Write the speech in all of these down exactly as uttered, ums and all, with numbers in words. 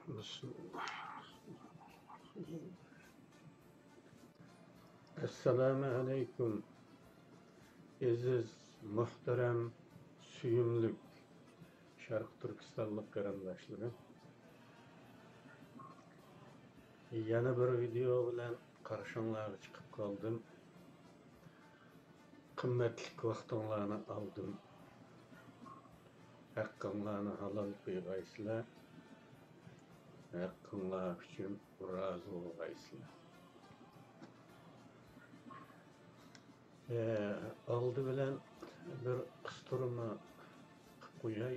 بىسمىللاھ. ئەسسالامۇ ئەلەيكۇم، ئەزىز، مۆھتەرەم، سۆيۈملۈك شەرقىي تۈركىستانلىق قېرىنداشلىرىم. يەنە بىر ۋىدېئو بىلەن قارشىڭلارغا چىقىپ قالدىم. قىممەتلىك ۋاقتىڭلارنى ئالدىم. ھەققىڭلارنى ھالال قىلغايسىلەر. ھەققىڭلار ئۈچۈن رازى بولغايسىلەر. ئالدى بىلەن بىر قىستۇرما قىلىپ قوياي.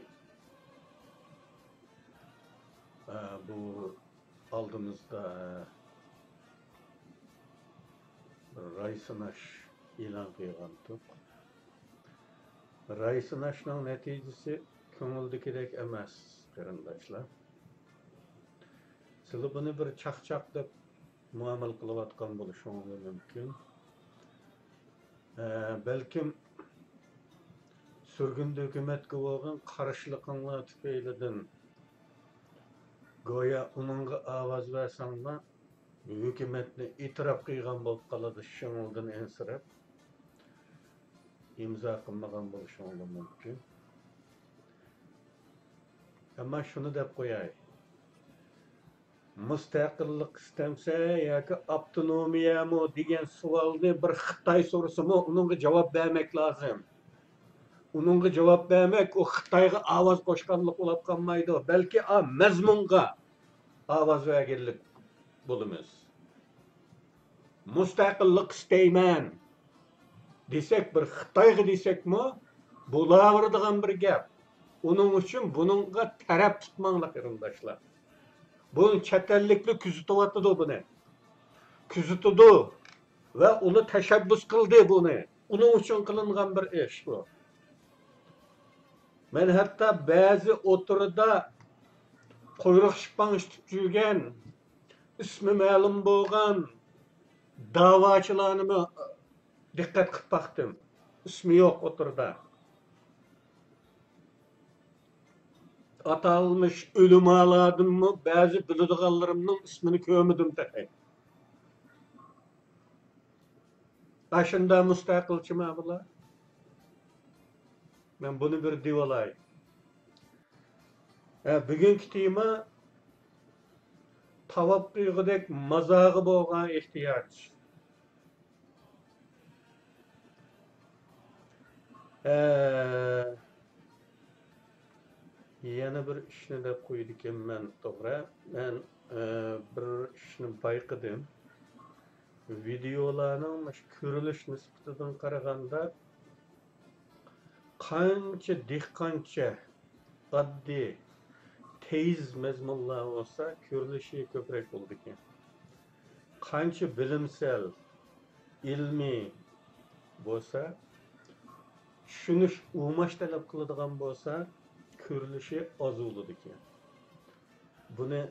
بۇ ئالدىمىزدا راي سىناش ئېلان قىلغانتۇق. راي سىناشنىڭ نەتىجىسى كۆڭۈلدىكىدەك ئەمەس، قېرىنداشلار. سىلەر بۇنى بىر چاقچاق دەپ مۇئامىلە قىلىۋاتقان بولۇشىڭلار مۇمكىن. ئە، بەلكىم سۈرگۈندە ھۆكۈمەتكە بولغان قارشىلىقىڭلار تۈپەيلىدىن گويا ئۇنىڭغا ئاۋاز بەرسەڭلار، ھۆكۈمەتنى ئېتىراپ قىلغان بولۇپ قالىدۇ، شۇنىڭدىن ئەنسىرەپ ئىمزا قىلمىغان بولۇشۇڭلار مۇمكىن. ئەمما شۇنى دەپ قوياي، مۇستەقىللىق ئىستەمسە ياكى ئاپتونومىيەمۇ دېگەن سوئالنى بىر خىتاي سورىسىمۇ، ئۇنىڭغا جاۋاب بەرمەك لازىم. ئۇنىڭغا جاۋاب بەرمەك، ئۇ خىتايغا ئاۋاز قوشقانلىق بولۇپ قالمايدۇ، بەلكى ئا مەزمۇنغا ئاۋاز بەرگەنلىك بولىمىز. مۇستەقىللىق ئىستەيمەن دېسەك، بىر خىتايغا دېسەكمۇ بولاۋېرىدىغان بىر گەپ. ئۇنىڭ ئۈچۈن بۇنىڭغا تەرەپ تۇتماڭلار، قېرىنداشلار. بۇنى چەت ئەللىكلەر كۆزىتىۋاتىدۇ بۇنى. كۆزىتىدۇ ۋە ئۇلار تەشەببۇس قىلدى بۇنى. ئۇنىڭ ئۈچۈن قىلىنغان بىر ئىش بۇ. مەن ھەتتا بەزى ئوتتۇرىدا قۇيرۇق شىپپاڭ ئىشلىتىپ يۈرگەن، ئىسمى مەلۇم بولغان داۋاچىلارنىمۇ دىققەت قىلىپ باقتىم. ئىسمى يوق ئوتتۇرىدا. ئاتالمىش ئۆلىمالاردىنمۇ بەزى بىلىدىغانلىرىمنىڭ ئىسمىنى كۆرمىدىم تېخى. ئاشۇنداق مۇستەقىلچىما بۇلار؟ مەن بۇنى بىر دېۋالاي. ھە، بۈگۈنكى تېما تاۋاپ قىلغۇدەك مازارغا بولغان ئېھتىياج. ھە، يەنە بىر ئىشنى دەپ قويىدىكەنمەن، توغرا. مەن، ئە، بىر ئىشنى بايقىدىم. ۋىدېئولارنىڭ مۇشۇ كۆرۈلۈش نىسبىتىدىن قارىغاندا، قانچە دېھقانچە، ئاددىي، تېيىز مەزمۇنلار بولسا، كۆرۈلۈشى كۆپرەك بولىدىكەن. قانچە بىلىمسەل، ئىلمىي بولسا، چۈشىنىش، ئۇماش تەلەپ قىلىدىغان بولسا، كۆرۈلۈشى ئاز بولىدىكەن. بۇنى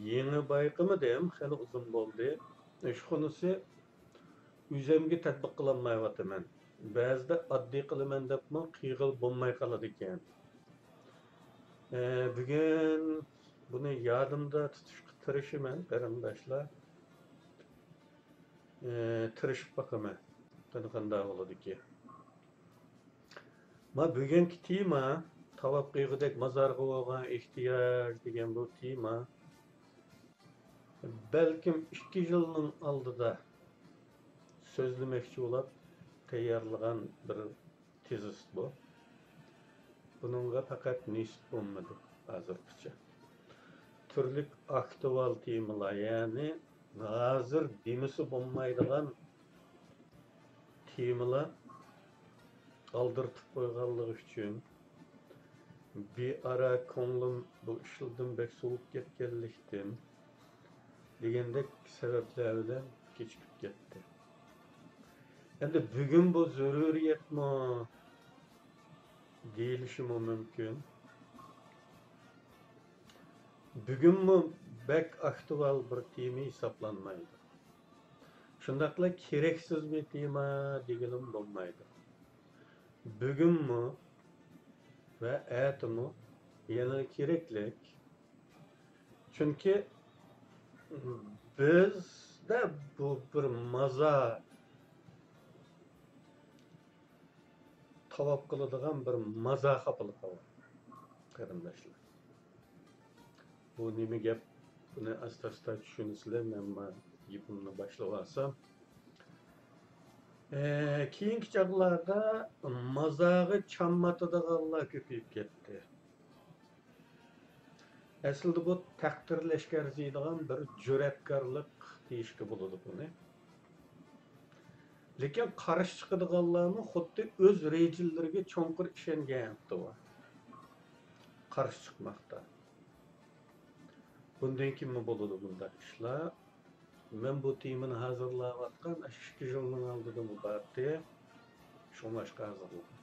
يېڭى بايقىمىدىم، خېلى ئۇزۇن بولدى. ئىشخانىسى ئۆزۈمگە تەتبىق قىلالمايۋاتىمەن. بەزىدە ئاددىي قىلىمەن دەپمۇ قىلغىلى بولماي قالىدىكەن. ئە، بۈگۈن بۇنى يادىمدا تۇتۇشقا تىرىشىمەن، قېرىنداشلار. ئە، تىرىشىپ باقىمەن، قېنى قانداق بولىدىكى. ما بۈگۈنكى تېما، تاۋاپ قىلغۇدەك مازارغا بولغان ئېھتىياج دېگەن بۇ تېما، بەلكىم ئىككى يىلنىڭ ئالدىدا سۆزلىمەكچى بولۇپ تەييارلىغان بىر تېزىس بۇ. بۇنىڭغا پەقەت نېسىپ بولمىدى ھازىرغىچە. تۈرلۈك ئاكتۇئال تېمىلار، يەنى ھازىر دېمىسە بولمايدىغان تېمىلار ئالدىرىتىپ قويغانلىقى ئۈچۈن، بىئارا كۆڭلۈم بۇ ئىشلاردىن بەك سوۋۇپ كەتكەنلىكتىن، دېگەندەك سەۋەبلەر بىلەن كېچىكىپ كەتتى. ئەمدى بۈگۈن بۇ زۆرۈرىيەتمۇ دېيىلىشىمۇ مۇمكىن. بۈگۈنمۇ بەك ئاكتۇئال بىر تېما ھېسابلانمايدۇ. شۇنداقلا كېرەكسىز بىر تېما دېگىلىمۇ بولمايدۇ. بۈگۈنمۇ ۋە ئەتىمۇ يەنىلا كېرەكلىك، چۈنكى بىزدە بۇ بىر مازا تاۋاپ قىلىدىغان بىر مازا خاپىلىقى بار، قېرىنداشلار. بۇ نېمە گەپ؟ بۇنى ئاستا-ئاستا چۈشىنىسىلەر، مەن ما گېپىمنى باشلىۋالسام. ئە، كېيىنكى چاغلاردا مازاغا چامماتىدىغانلار كۆپىيىپ كەتتى. ئەسلىدە بۇ تەقدىرلەشكە ئەرزىيدىغان بىر جۈرئەتكارلىق دېيىشكە بولىدۇ بۇنى. لېكىن قارشى چىقىدىغانلارمۇ خۇددى ئۆز رېجىلىرىگە چوڭقۇر ئىشەنگەن ھالدا قارشى چىقماقتا. بۇندىن كېيىنمۇ بولىدۇ بۇنداق ئىشلار. مەن بۇ تېمىنى ھازىرلاۋاتقان ئاشۇ ئىككى يىلنىڭ ئالدىدىمۇ بارتى. شۇڭلاشقا ھازىرلىدىم.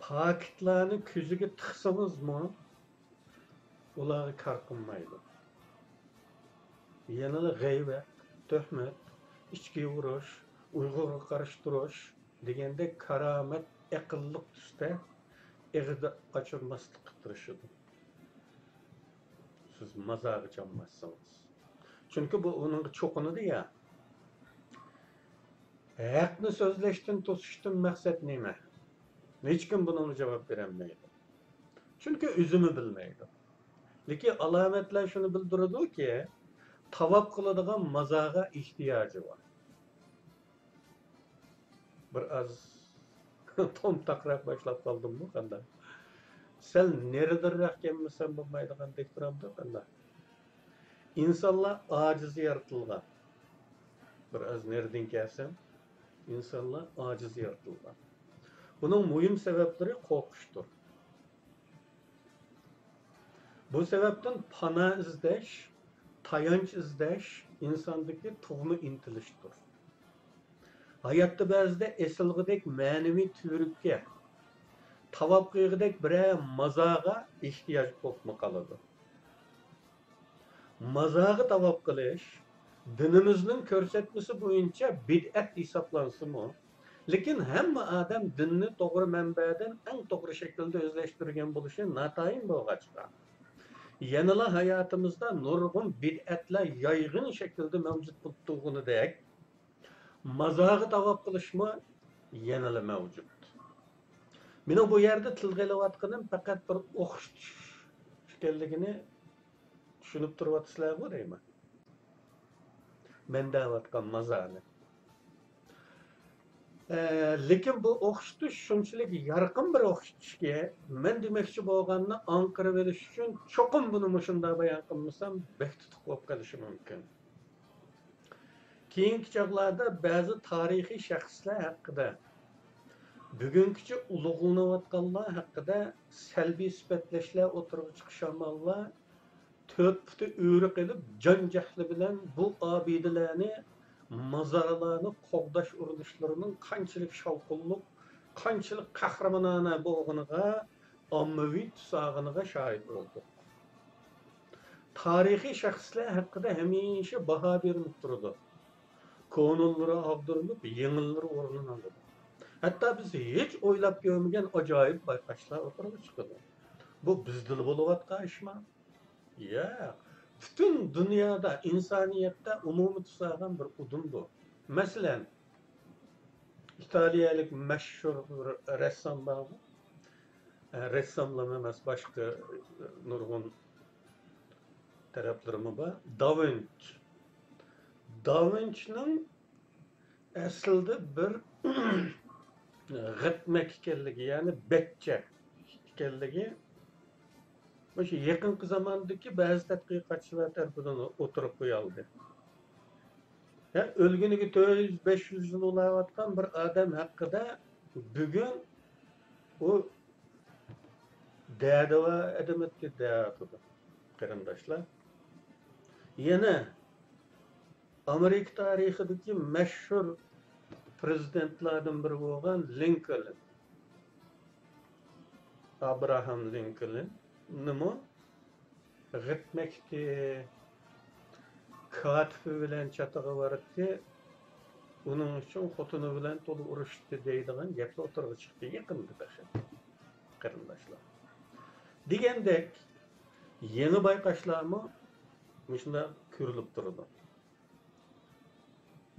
پاكىتلارنى كۆزىگە تىقسىڭىزمۇ، ئۇلارغا كار قىلمايدۇ. يەنىلا غەيۋەت، تۆھمەت، ئىچكى ئۇرۇش، ئۇيغۇرغا قارشى تۇرۇش دېگەندەك كارامەت، ئەقىللىق تۈستە ئېغىزدا قاچۇرماسلىققا تىرىشىدۇ. سىز مازاغا چامماتسىڭىز. چۈنكى بۇ ئۇنىڭغا چوقۇنىدۇ يا. ھەقنى سۆزلەشتىن توسۇشتىن مەقسەت نېمە؟ ھېچكىم بۇنىڭغا جاۋاب بېرەلمەيدۇ. چۈنكى ئۆزىمۇ بىلمەيدۇ. لېكىن ئالامەتلەر شۇنى بىلدۈرىدۇكى، تاۋاپ قىلىدىغان مازاغا ئېھتىياجى بار. بىر ئاز تومتاقراق باشلاپ قالدىممۇ قانداق؟ سەل نېرىدىنراق كەلمىسەم بولمايدىغاندەك تۇرامدۇ قانداق؟ ئىنسانلار ئاجىز يارىتىلغان. بىر ئاز نېرىدىن كەلسەم، ئىنسانلار ئاجىز يارىتىلغان. بۇنىڭ مۇھىم سەۋەبلىرى قورقۇشتۇر. بۇ سەۋەبتىن پانا ئىزدەش، تايانچ ئىزدەش ئىنساندىكى تۇغما ئىنتىلىشتۇر. ھاياتتا بەزىدە ئېسىلغۇدەك مەنىۋى تۈۋرۈككە، تاۋاپ قىلغۇدەك بىرەر مازاغا ئېھتىياج بولۇپمۇ قالىدۇ. مازاغا تاۋاپ قىلىش دىنىمىزنىڭ كۆرسەتمىسى بويىچە بىدئەت ھېسابلانسىمۇ، لېكىن ھەممە ئادەم دىننى توغرا مەنبەدىن ئەڭ توغرا شەكىلدە ئۆزلەشتۈرگەن بولۇشى ناتايىن بولغاچقا، يەنىلا ھاياتىمىزدا نۇرغۇن بىدئەتلەر يايغىن شەكىلدە مەۋجۇت بولۇپ تۇرغىنىدەك، مازارغا تاۋاپ قىلىشمۇ يەنىلا مەۋجۇت. مېنىڭ بۇ يەردە تىلغا ئېلىۋاتقىنىم پەقەت بىر ئوخشىتىش ئىكەنلىكىنى چۈشىنىپ تۇرۇۋاتىسىلەرغۇ دەيمەن. مەن دەۋاتقان مازارنى. ئە، لېكىن بۇ ئوخشىتىش شۇنچىلىك يارقىن بىر ئوخشىتىشكى، مەن دېمەكچى بولغاننى ئاڭقىرىۋېلىش ئۈچۈن چوقۇم بۇنى مۇشۇنداق بايان قىلمىسام، بەك تۇتۇق بولۇپ قېلىشى مۇمكىن. كېيىنكى چاغلاردا بەزى تارىخىي شەخسلەر ھەققىدە، بۈگۈنكىچە ئۇلۇغلىنىۋاتقانلار ھەققىدە سەلبىي سۈپەتلەشلەر ئوتتۇرىغا چىقىشى ئاماللار تۆت پۇتى ئۆرە قېلىپ، جان-جەھلى بىلەن بۇ ئابىدىلەرنى، مازارلارنى قوغداش ئۇرۇنۇشلىرىنىڭ قانچىلىك شاۋقۇنلۇق، قانچىلىك قەھرىمانانە بولغىنىغا، ئاممىۋى تۇساغىنىغا شاھىت بولدۇق. تارىخىي شەخسلەر ھەققىدە ھەمىشە باھا بېرىلىپ تۇرىدۇ. كونىلىرى ئاغدۇرۇلۇپ، يېڭىلىرى ئورنىنى ئالىدۇ. ھەتتا بىز ھېچ ئويلاپ كۆرمىگەن ئاجايىپ بايقاشلار ئوتتۇرىغا چىقىدۇ. بۇ بىزدىلا بولۇۋاتقان ئىشما؟ ياق. پۈتۈن دۇنيادا، ئىنسانىيەتتە ئومۇمىي تۇتۇلغان بىر ئۇدۇم بۇ. مەسىلەن، ئىتالىيەلىك مەشھۇر بىر رەسسام بارغۇ. ئە، رەسساملىرىمۇ ئەمەس، باشقا نۇرغۇن تەرەپلىرىمۇ بار. داۋىنچ. داۋىنچنىڭ ئەسلىدە بىر غىتمەك ئىكەنلىكى، يەنى بەتچە ئىكەنلىكى مۇشۇ يېقىنقى زاماندىكى بەزى تەتقىقاتچىلار تەرىپىدىن ئوتتۇرىغا قويۇلدى. ھە، ئۆلگىنىگە تۆت يۈز، بەش يۈز يىل بولاۋاتقان بىر ئادەم ھەققىدە بۈگۈن ئۇ دەدىۋا ئادەم ئەتتى دەۋاتىدۇ، قېرىنداشلار. يەنە ئامېرىكا تارىخىدىكى مەشھۇر پرېزىدېنتلاردىن بىرى بولغان لىنكولن، ئابراھام لىنكولنمۇ غىتمەكتى، كاتىپى بىلەن چاتىغا باراتتى، ئۇنىڭ ئۈچۈن خوتۇنى بىلەن تولا ئۇرۇشتى دەيدىغان گەپلەر ئوتتۇرىغا چىقتى يېقىندا تېخى، قېرىنداشلار. دېگەندەك، يېڭى بايقاشلارمۇ مۇشۇنداق كۆرۈلۈپ تۇرىدۇ.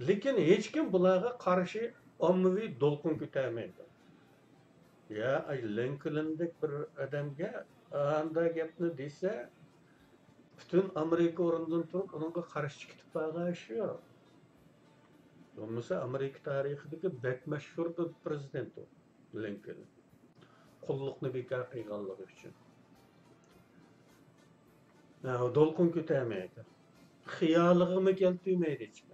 لېكىن ھېچكىم بۇلارغا قارشى ئاممىۋى دولقۇن كۆتەرمەيدۇ. يا، ئاي، لىنكولندەك بىر ئادەمگە ئاندا گەپنى دېسە، پۈتۈن ئامېرىكا ئورنىدىن تۇرۇپ ئۇنىڭغا قارشى چىقىپ بارغان ئىش يوق. بولمىسا ئامېرىكا تارىخىدىكى بەك مەشھۇر بىر پرېزىدېنت ئۇ، لىنكولن. قۇللۇقنى بىكار قىلغانلىقى ئۈچۈن. ھە، دولقۇن كۆتەرمەيدۇ. خىيالىغىمۇ كەلتۈرمەيدۇ ھېچكىم.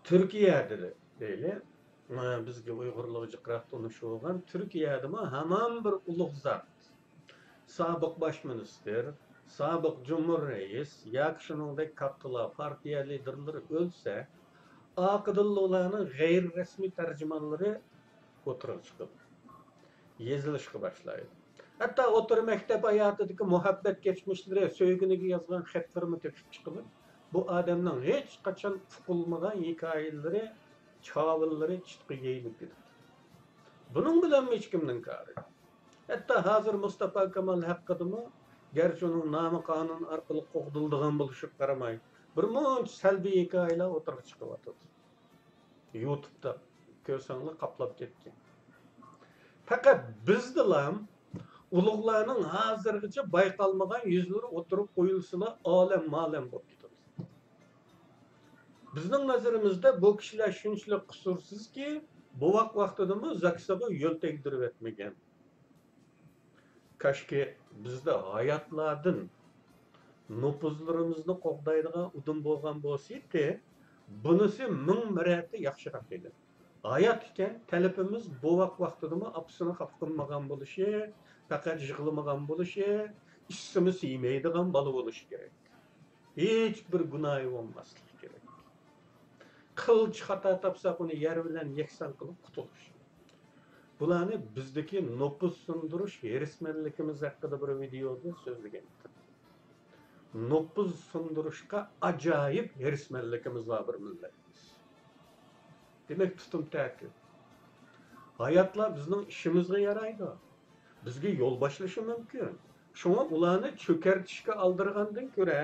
تۈركىيەدە دەيلى، بىزگە ئۇيغۇرلارغا جىقراق تونۇش بولغان تۈركىيەدىمۇ ھامان بىر ئۇلۇغ زات، سابىق باش مىنىستىر، سابىق جۇمھۇر رەئىس ياكى شۇنىڭدەك كاتتىلار، پارتىيە لىدېرلىرى ئۆلسە، ئارقىدىنلا ئۇلارنىڭ غەيرىي رەسمىي تەرجىمانلىرى ئوتتۇرىغا چىقىدۇ، يېزىلىشقا باشلايدۇ. ھەتتا ئوتتۇرا مەكتەپ ھاياتىدىكى مۇھەببەت كەچمىشلىرى، سۆيگىنىگە يازغان خەتلىرىمۇ تېپىپ چىقىدۇ. بۇ ئادەمنىڭ ھېچقاچان ئۇقۇلمىغان ھېكايىلىرى، چاۋىلىرى چىتقا يېيىلىپ كېتىپتۇ. بۇنىڭ بىلەنمۇ ھېچكىمنىڭ كارى يوق. ھەتتا ھازىر مۇستاپا كامال ھەققىدىمۇ، گەرچە ئۇنىڭ نامى قانۇن ئارقىلىق قوغدىلىدىغان بولۇشىغا قارىماي، بىر مۇنچە سەلبىي ھېكايىلەر ئوتتۇرىغا چىقىۋاتىدۇ. يۇتۇبتا كۆرسەڭلار قاپلاپ كەتكەن. پەقەت بىزدىلا ئۇلۇغلارنىڭ ھازىرغىچە بايقالمىغان يۈزلىرى ئوتتۇرىغا قويۇلسىلا، ئالەم مالەم بولۇپ كېتىدۇ. بىزنىڭ نەزىرىمىزدە بۇ كىشىلەر شۇنچىلىك قۇسۇرسىزكى، بوۋاق ۋاقتىدىمۇ زاكسىغا يول تەگدۈرۈۋەتمىگەن. كاشكى بىزدە ھاياتلاردىن نوپۇزلىرىمىزنى قوغدايدىغان ئۇدۇم بولغان بولسىدى، بۇنىسى مىڭ مەرەتە ياخشىراق ئىدى. ھايات ئىكەن، تەلىپىمىز بوۋاق ۋاقتىدىمۇ ئاپىسىنى خاپا قىلمىغان بولۇشى، پەقەت يىغلىمىغان بولۇشى، ئىچسىمۇ سىيمەيدىغان بالا بولۇشى كېرەك. ھېچ بىر گۇناھى بولماسلىقى كېرەك. قىلچە خاتا تاپساق، ئۇنى يەر بىلەن يەكسان قىلىپ قۇتۇلۇش. بۇلارنى بىزدىكى نوپۇز سۇندۇرۇش ھېرىسمەنلىكىمىز ھەققىدە بىر ۋىدېيودا سۆزلىگەن ئىدىم. نوپۇز سۇندۇرۇشقا ئاجايىپ ھېرىسمەنلىكىمىز بار بىر مىللەتمىز. دېمەك، تۇتۇم تەتۈر. ھاياتلار بىزنىڭ ئىشىمىزغا يارايدۇ. بىزگە يول باشلىشى مۇمكىن. شۇڭا ئۇلارنى چۆكەرتىشكە ئالدىرىغاندىن كۆرە،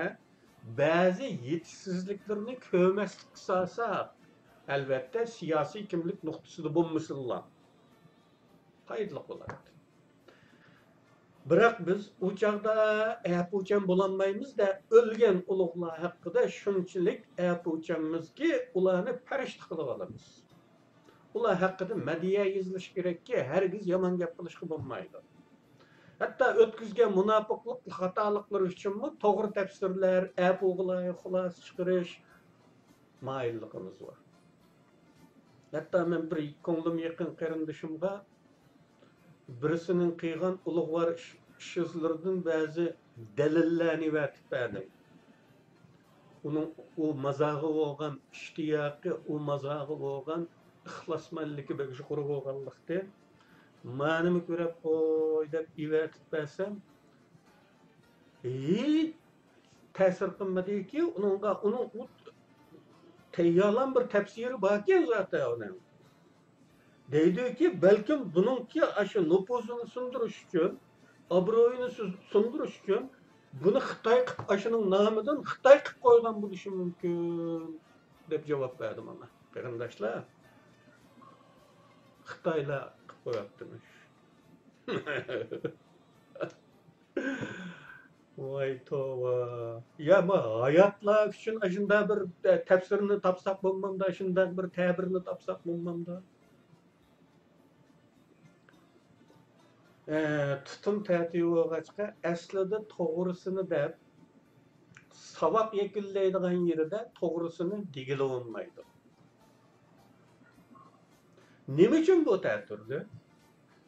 بەزى يېتىشسىزلىكلىرىنى كۆرمەسلىككە سالساق، ئەلۋەتتە، سىياسىي كىملىك نۇقتىسىدا بولمىسۇنلا، پايدىلىق بولاتتى. بىراق بىز ئۇ چاغدا ئەپۇچان بولالمايمىز-دە، ئۆلگەن ئۇلۇغلار ھەققىدە شۇنچىلىك ئەپۇچانمىزكى، ئۇلارنى پەرىشتە قىلىۋالىمىز. ئۇلار ھەققىدە مەدھىيە يېزىلىشى كېرەككى، ھەرگىز يامان گەپ قىلىشقا بولمايدۇ. ھەتتا ئۆتكۈزگەن مۇناپىقلىق خاتالىقلىرى ئۈچۈنمۇ توغرا تەپسىرلەر، ئەپۇغا لايىق خۇلاسە چىقىرىش مايىللىقىمىز بار. ھەتتا مەن بىر كۆڭلۈم يېقىن قېرىندىشىمغا بىرسىنىڭ قىلغان ئۇلۇغۋار ئىش، ئىش-ئىزلىرىدىن بەزى دەلىللەرنى ئەۋەتىپ بەردىم. ئۇنىڭ ئۇ مازاغا بولغان ئىشتىياقى، ئۇ مازاغا بولغان ئىخلاسمەنلىكى بەك يۇقىرى بولغانلىقتىن، مانىمۇ كۆرۈپ قوي دەپ ئەۋەتىپ بەرسەم، ھېچ تەسىر قىلمىدىكى، ئۇنىڭغا، ئۇنىڭ ئۇ تەييارلان بىر تەپسىرى باركەن زاتەن ئۇنىڭ. دەيدۇكى، بەلكىم بۇنىڭكى ئاشۇ نوپۇزىنى سۇندۇرۇش ئۈچۈن، ئابرۇيىنى سۇ-، سۇندۇرۇش ئۈچۈن بۇنى خىتاي قىپ، ئاشۇنىڭ نامىدىن خىتاي قىپ قويغان بولۇشى مۇمكىن، دەپ جاۋاب بەردى ماڭا. قېرىنداشلار، خىتايلار قىپ قويۇپتىمىش. ۋاي توۋا. يا، ما ھاياتلار ئۈچۈن ئاشۇنداق بىر تەپسىرنى تاپساق بولمامدا، ئاشۇنداق بىر تەبىرنى تاپساق بولمامدا. ئە، تۇتۇم تەتۈر بولغاچقا، ئەسلىدە توغرىسىنى دەپ، ساۋاق يەكۈنلەيدىغان يېرىدە توغرىسىنى دېگىلى بولمايدۇ. نېمە ئۈچۈن بۇ تەتۈردە؟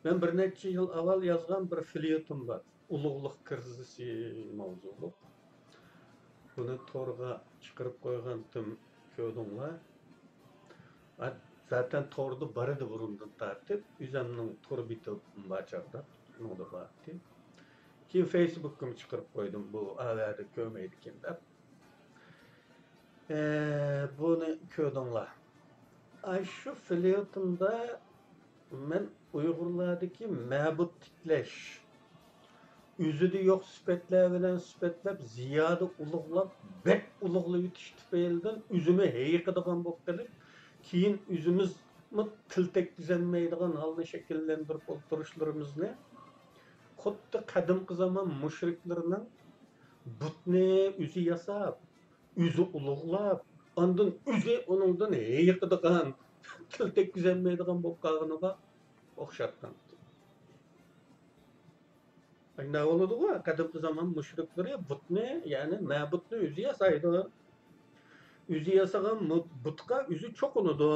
مەن بىر نەچچە يىل ئاۋۋال يازغان بىر فليوتۇم بار. ئۇلۇغلۇق كىرىزىسى ماۋزۇلۇق. بۇنى تورغا چىقىرىپ قويغانتىم، كۆردۈڭلار. ئا، زاتەن توردا بار ئىدى بۇرۇندىن تارتىپ. ئۆزۈمنىڭ تور بېتىم بار چاغدا، ئۇنىڭدا بار ئىدى. كېيىن فېيسبۇككىمۇ چىقىرىپ قويدۇم، بۇ ئاۋەدە كۆرمەيدىكەن دەپ. ئە، بۇنى كۆردۈڭلار. ئاشۇ فليوتۇمدا مەن ئۇيغۇرلاردىكى مەبۇد تىكلەش، ئۆزىدە يوق سۈپەتلەر بىلەن سۈپەتلەپ، زىيادە ئۇلۇغلاپ، بەك ئۇلۇغلىۋېتىش تۈپەيلىدىن ئۆزىمۇ ھېيىقىدىغان بولۇپ قېلىپ، كېيىن ئۆزىمىزمۇ تىل تەگكۈزەلمەيدىغان ھالنى شەكىللەندۈرۈپ ئولتۇرۇشلىرىمىزنى خۇددى قەدىمكى زامان مۇشرىكلىرىنىڭ بۇتنى ئۆزى ياساپ، ئۆزى ئۇلۇغلاپ، ئاندىن ئۆزى ئۇنىڭدىن ھېيىقىدىغان، تىل تەگكۈزەلمەيدىغان بولۇپ قالغىنىغا ئوخشاتقان. ئانداق بولىدىغۇ، قەدىمكى زامان مۇشرىكلىرى بۇتنى، يەنى مەبۇدنى ئۆزى ياسايدۇ. ئۆزى ياسىغان مۇ-، بۇتقا ئۆزى چوقۇنىدۇ.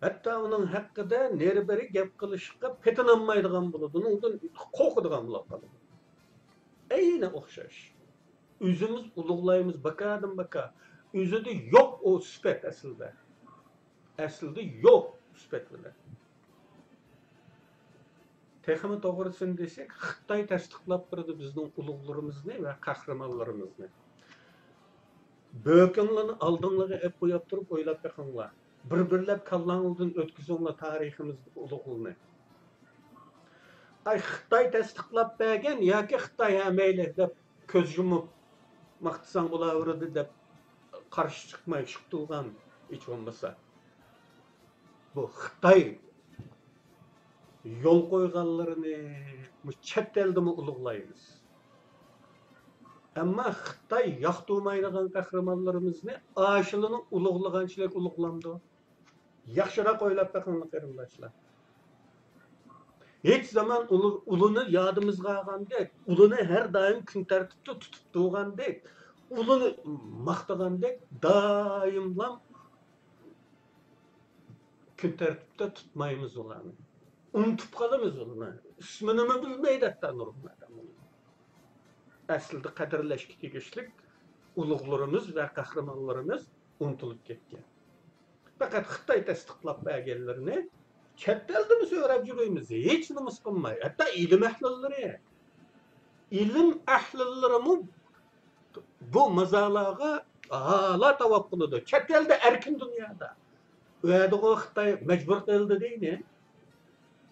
ھەتتا ئۇنىڭ ھەققىدە نېرى-بېرى گەپ قىلىشقا پېتىنالمايدىغان بولىدۇ. ئۇنىڭدىن قورقىدىغان بولۇپ قالىدۇ. ئەينى ئوخشاش. ئۆزىمىز ئۇلۇغلايمىز، باكادىن باكا. ئۆزىدە يوق ئۇ سۈپەت ئەسلىدە. ئەسلىدە يوق سۈپەت بىلەن. تېخىمۇ توغرىسىنى دېسەك، خىتاي تەستىقلاپ بېرىدۇ بىزنىڭ ئۇلۇغلىرىمىزنى ۋە قەھرىمانلىرىمىزنى. بۆكۈڭلارنى ئالدىڭلارغا ئېلىپ قويۇپ تۇرۇپ ئويلاپ بېقىڭلار. بىر-بىرلەپ كاللاڭلاردىن ئۆتكۈزۈڭلار تارىخىمىزدىكى ئۇلۇغلارنى. ئاي، خىتاي تەستىقلاپ بەرگەن ياكى خىتاي، ھە، مەيلى دەپ كۆز يۇمۇپ ماختىساڭ بولاۋېرىدۇ دەپ قارشى چىقماي شۇقتۇلغان ھېچ بولمىسا. بۇ خىتاي يول قويغانلىرىنى مۇشۇ چەت ئەلدىمۇ ئۇلۇغلايمىز. ئەمما خىتاي ياقتۇرمايدىغان قەھرىمانلىرىمىزنى ئاشۇلىنىڭ ئۇلۇغلىغانچىلىك ئۇلۇغلامدۇ؟ ياخشىراق ئويلاپ بېقىڭلار، قېرىنداشلار. ھېچ زامان ئۇلۇ-، ئۇلىنى يادىمىزغا ئالغاندەك، ئۇلىنى ھەر دائىم كۈن تەرتىپتە تۇتۇپ تۇرغاندەك، ئۇلىنى ماختىغاندەك دائىملا كۈن تەرتىپتە تۇتمايمىز ئۇلارنى. ئۇنتۇپ قالىمىز ئۇلىنى. ئىسمىنىمۇ بىلمەيدۇ ھەتتا نۇرغۇن ئادەم ئۇلىنى. ئەسلىدە قەدىرلەشكە تېگىشلىك ئۇلۇغلىرىمىز ۋە قەھرىمانلىرىمىز ئۇنتۇلۇپ كەتكەن. پەقەت خىتاي تەستىقلاپ بەرگەنلىرىنى چەت ئەلدىمۇ سۆرەپ يۈرىمىز، ھېچ نېمىسى قىلماي. ھەتتا ئىلىم ئەھلىلىرى، ئىلىم ئەھلىلىرىمۇ بۇ مازارلارغا ھالا تاۋاپ قىلىدۇ. چەت ئەلدە، ئەركىن دۇنيادا. ئۇ يەردىغۇ خىتاي مەجبۇر قىلدى دەيلى.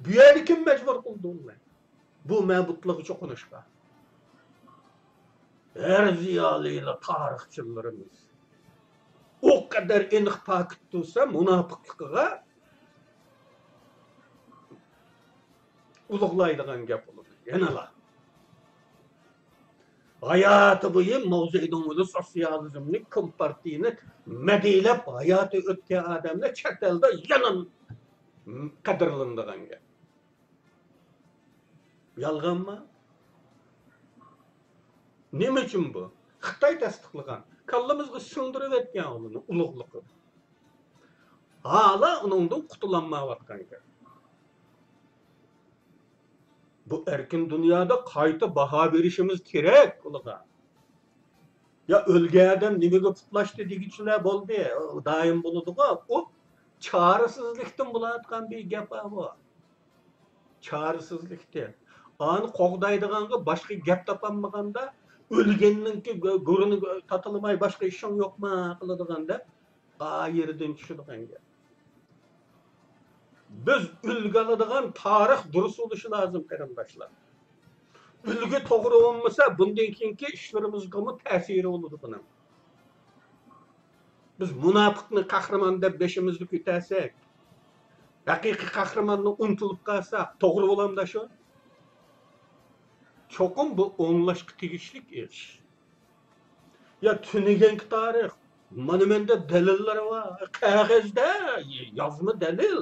بۇ يەردە كىم مەجبۇر قىلدى ئۇنى؟ بۇ مەبۇدلارغا چوقۇنۇشقا. ھەر زىيالىيلار، تارىخچىلىرىمىز ئۇ قەدەر ئېنىق پاكىت تۇرسا، مۇناپىقلىقىغا ئۇلۇغلايدىغان گەپ بولىدۇ. يەنىلا ھاياتى بويى ماۋزېدۇڭ بىلەن سوتسىيالىزمنى، كومپارتىيىنى مەدھىيلەپ ھاياتى ئۆتكەن ئادەملەر چەت ئەلدە يەنە قەدىرلىنىدىغان گەپ. يالغانما؟ نېمە ئۈچۈن بۇ؟ خىتاي تەستىقلىغان. كاللىمىزغا سىڭدۈرۈۋەتكەن ئۇنى ئۇلۇغلۇقىنى. ھالا ئۇنىڭدىن قۇتۇلالمايۋاتقان گەپ. بۇ ئەركىن دۇنيادا قايتا باھا بېرىشىمىز كېرەك ئۇلىغا. يا ئۆلگەن ئادەم نېمىگە پۇتلاشتى دېگۈچىلەر بولدى. دائىم بولىدىغۇ. ئۇ چارىسىزلىكتىن بولۇۋاتقان بىر گەپ بۇ. چارىسىزلىكتىن. ئانى قوغدايدىغانغا باشقا گەپ تاپالمىغاندا، ئۆلگەننىڭكى گۆ-، گۆرىنى تاتىلىماي باشقا ئىشىڭ يوقما قىلىدىغان دەپ، ئا يېرىدىن چۈشىدىغان گەپ. بىز ئۈلگە ئالىدىغان تارىخ دۇرۇس بولۇشى لازىم، قېرىنداشلار. ئۈلگە توغرا بولمىسا، بۇندىن كېيىنكى ئىشلىرىمىزغىمۇ تەسىرى بولىدۇ بۇنىڭ. بىز مۇناپىقنى قەھرىمان دەپ بېشىمىزدا كۆتەرسەك، ھەقىقىي قەھرىماننى ئۇنتۇلۇپ قالساق، توغرا بولامدا شۇ؟ چوقۇم بۇ ئوڭلاشقا تېگىشلىك ئىش. يا تۈنۈگۈنكى تارىخ، مانا مەندە دەلىللىرى بار، قەغەزدە يازما دەلىل،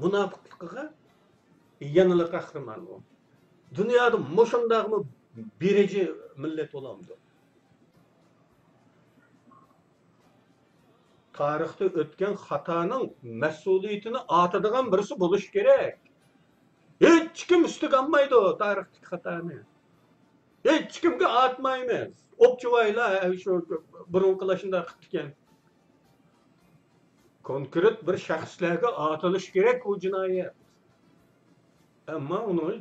مۇناپىقلىقىغا يەنىلا قەھرىمان ئۇ. دۇنيادا مۇشۇنداقمۇ بېرىجى مىللەت بولامدۇ؟ تارىختا ئۆتكەن خاتانىڭ مەسئۇلىيىتىنى ئارتىدىغان بىرسى بولۇشى كېرەك. ھېچكىم ئۈستىگە ئالمايدۇ تارىختىكى خاتانى. ھېچكىمگە ئارتمايمىز. ئوپچىۋايلار شۇ بۇرۇنقىلار شۇنداق قىپتىكەن. كونكرېت بىر شەخسلەرگە ئارتىلىشى كېرەك ئۇ جىنايەت. ئەمما ئۇنىڭ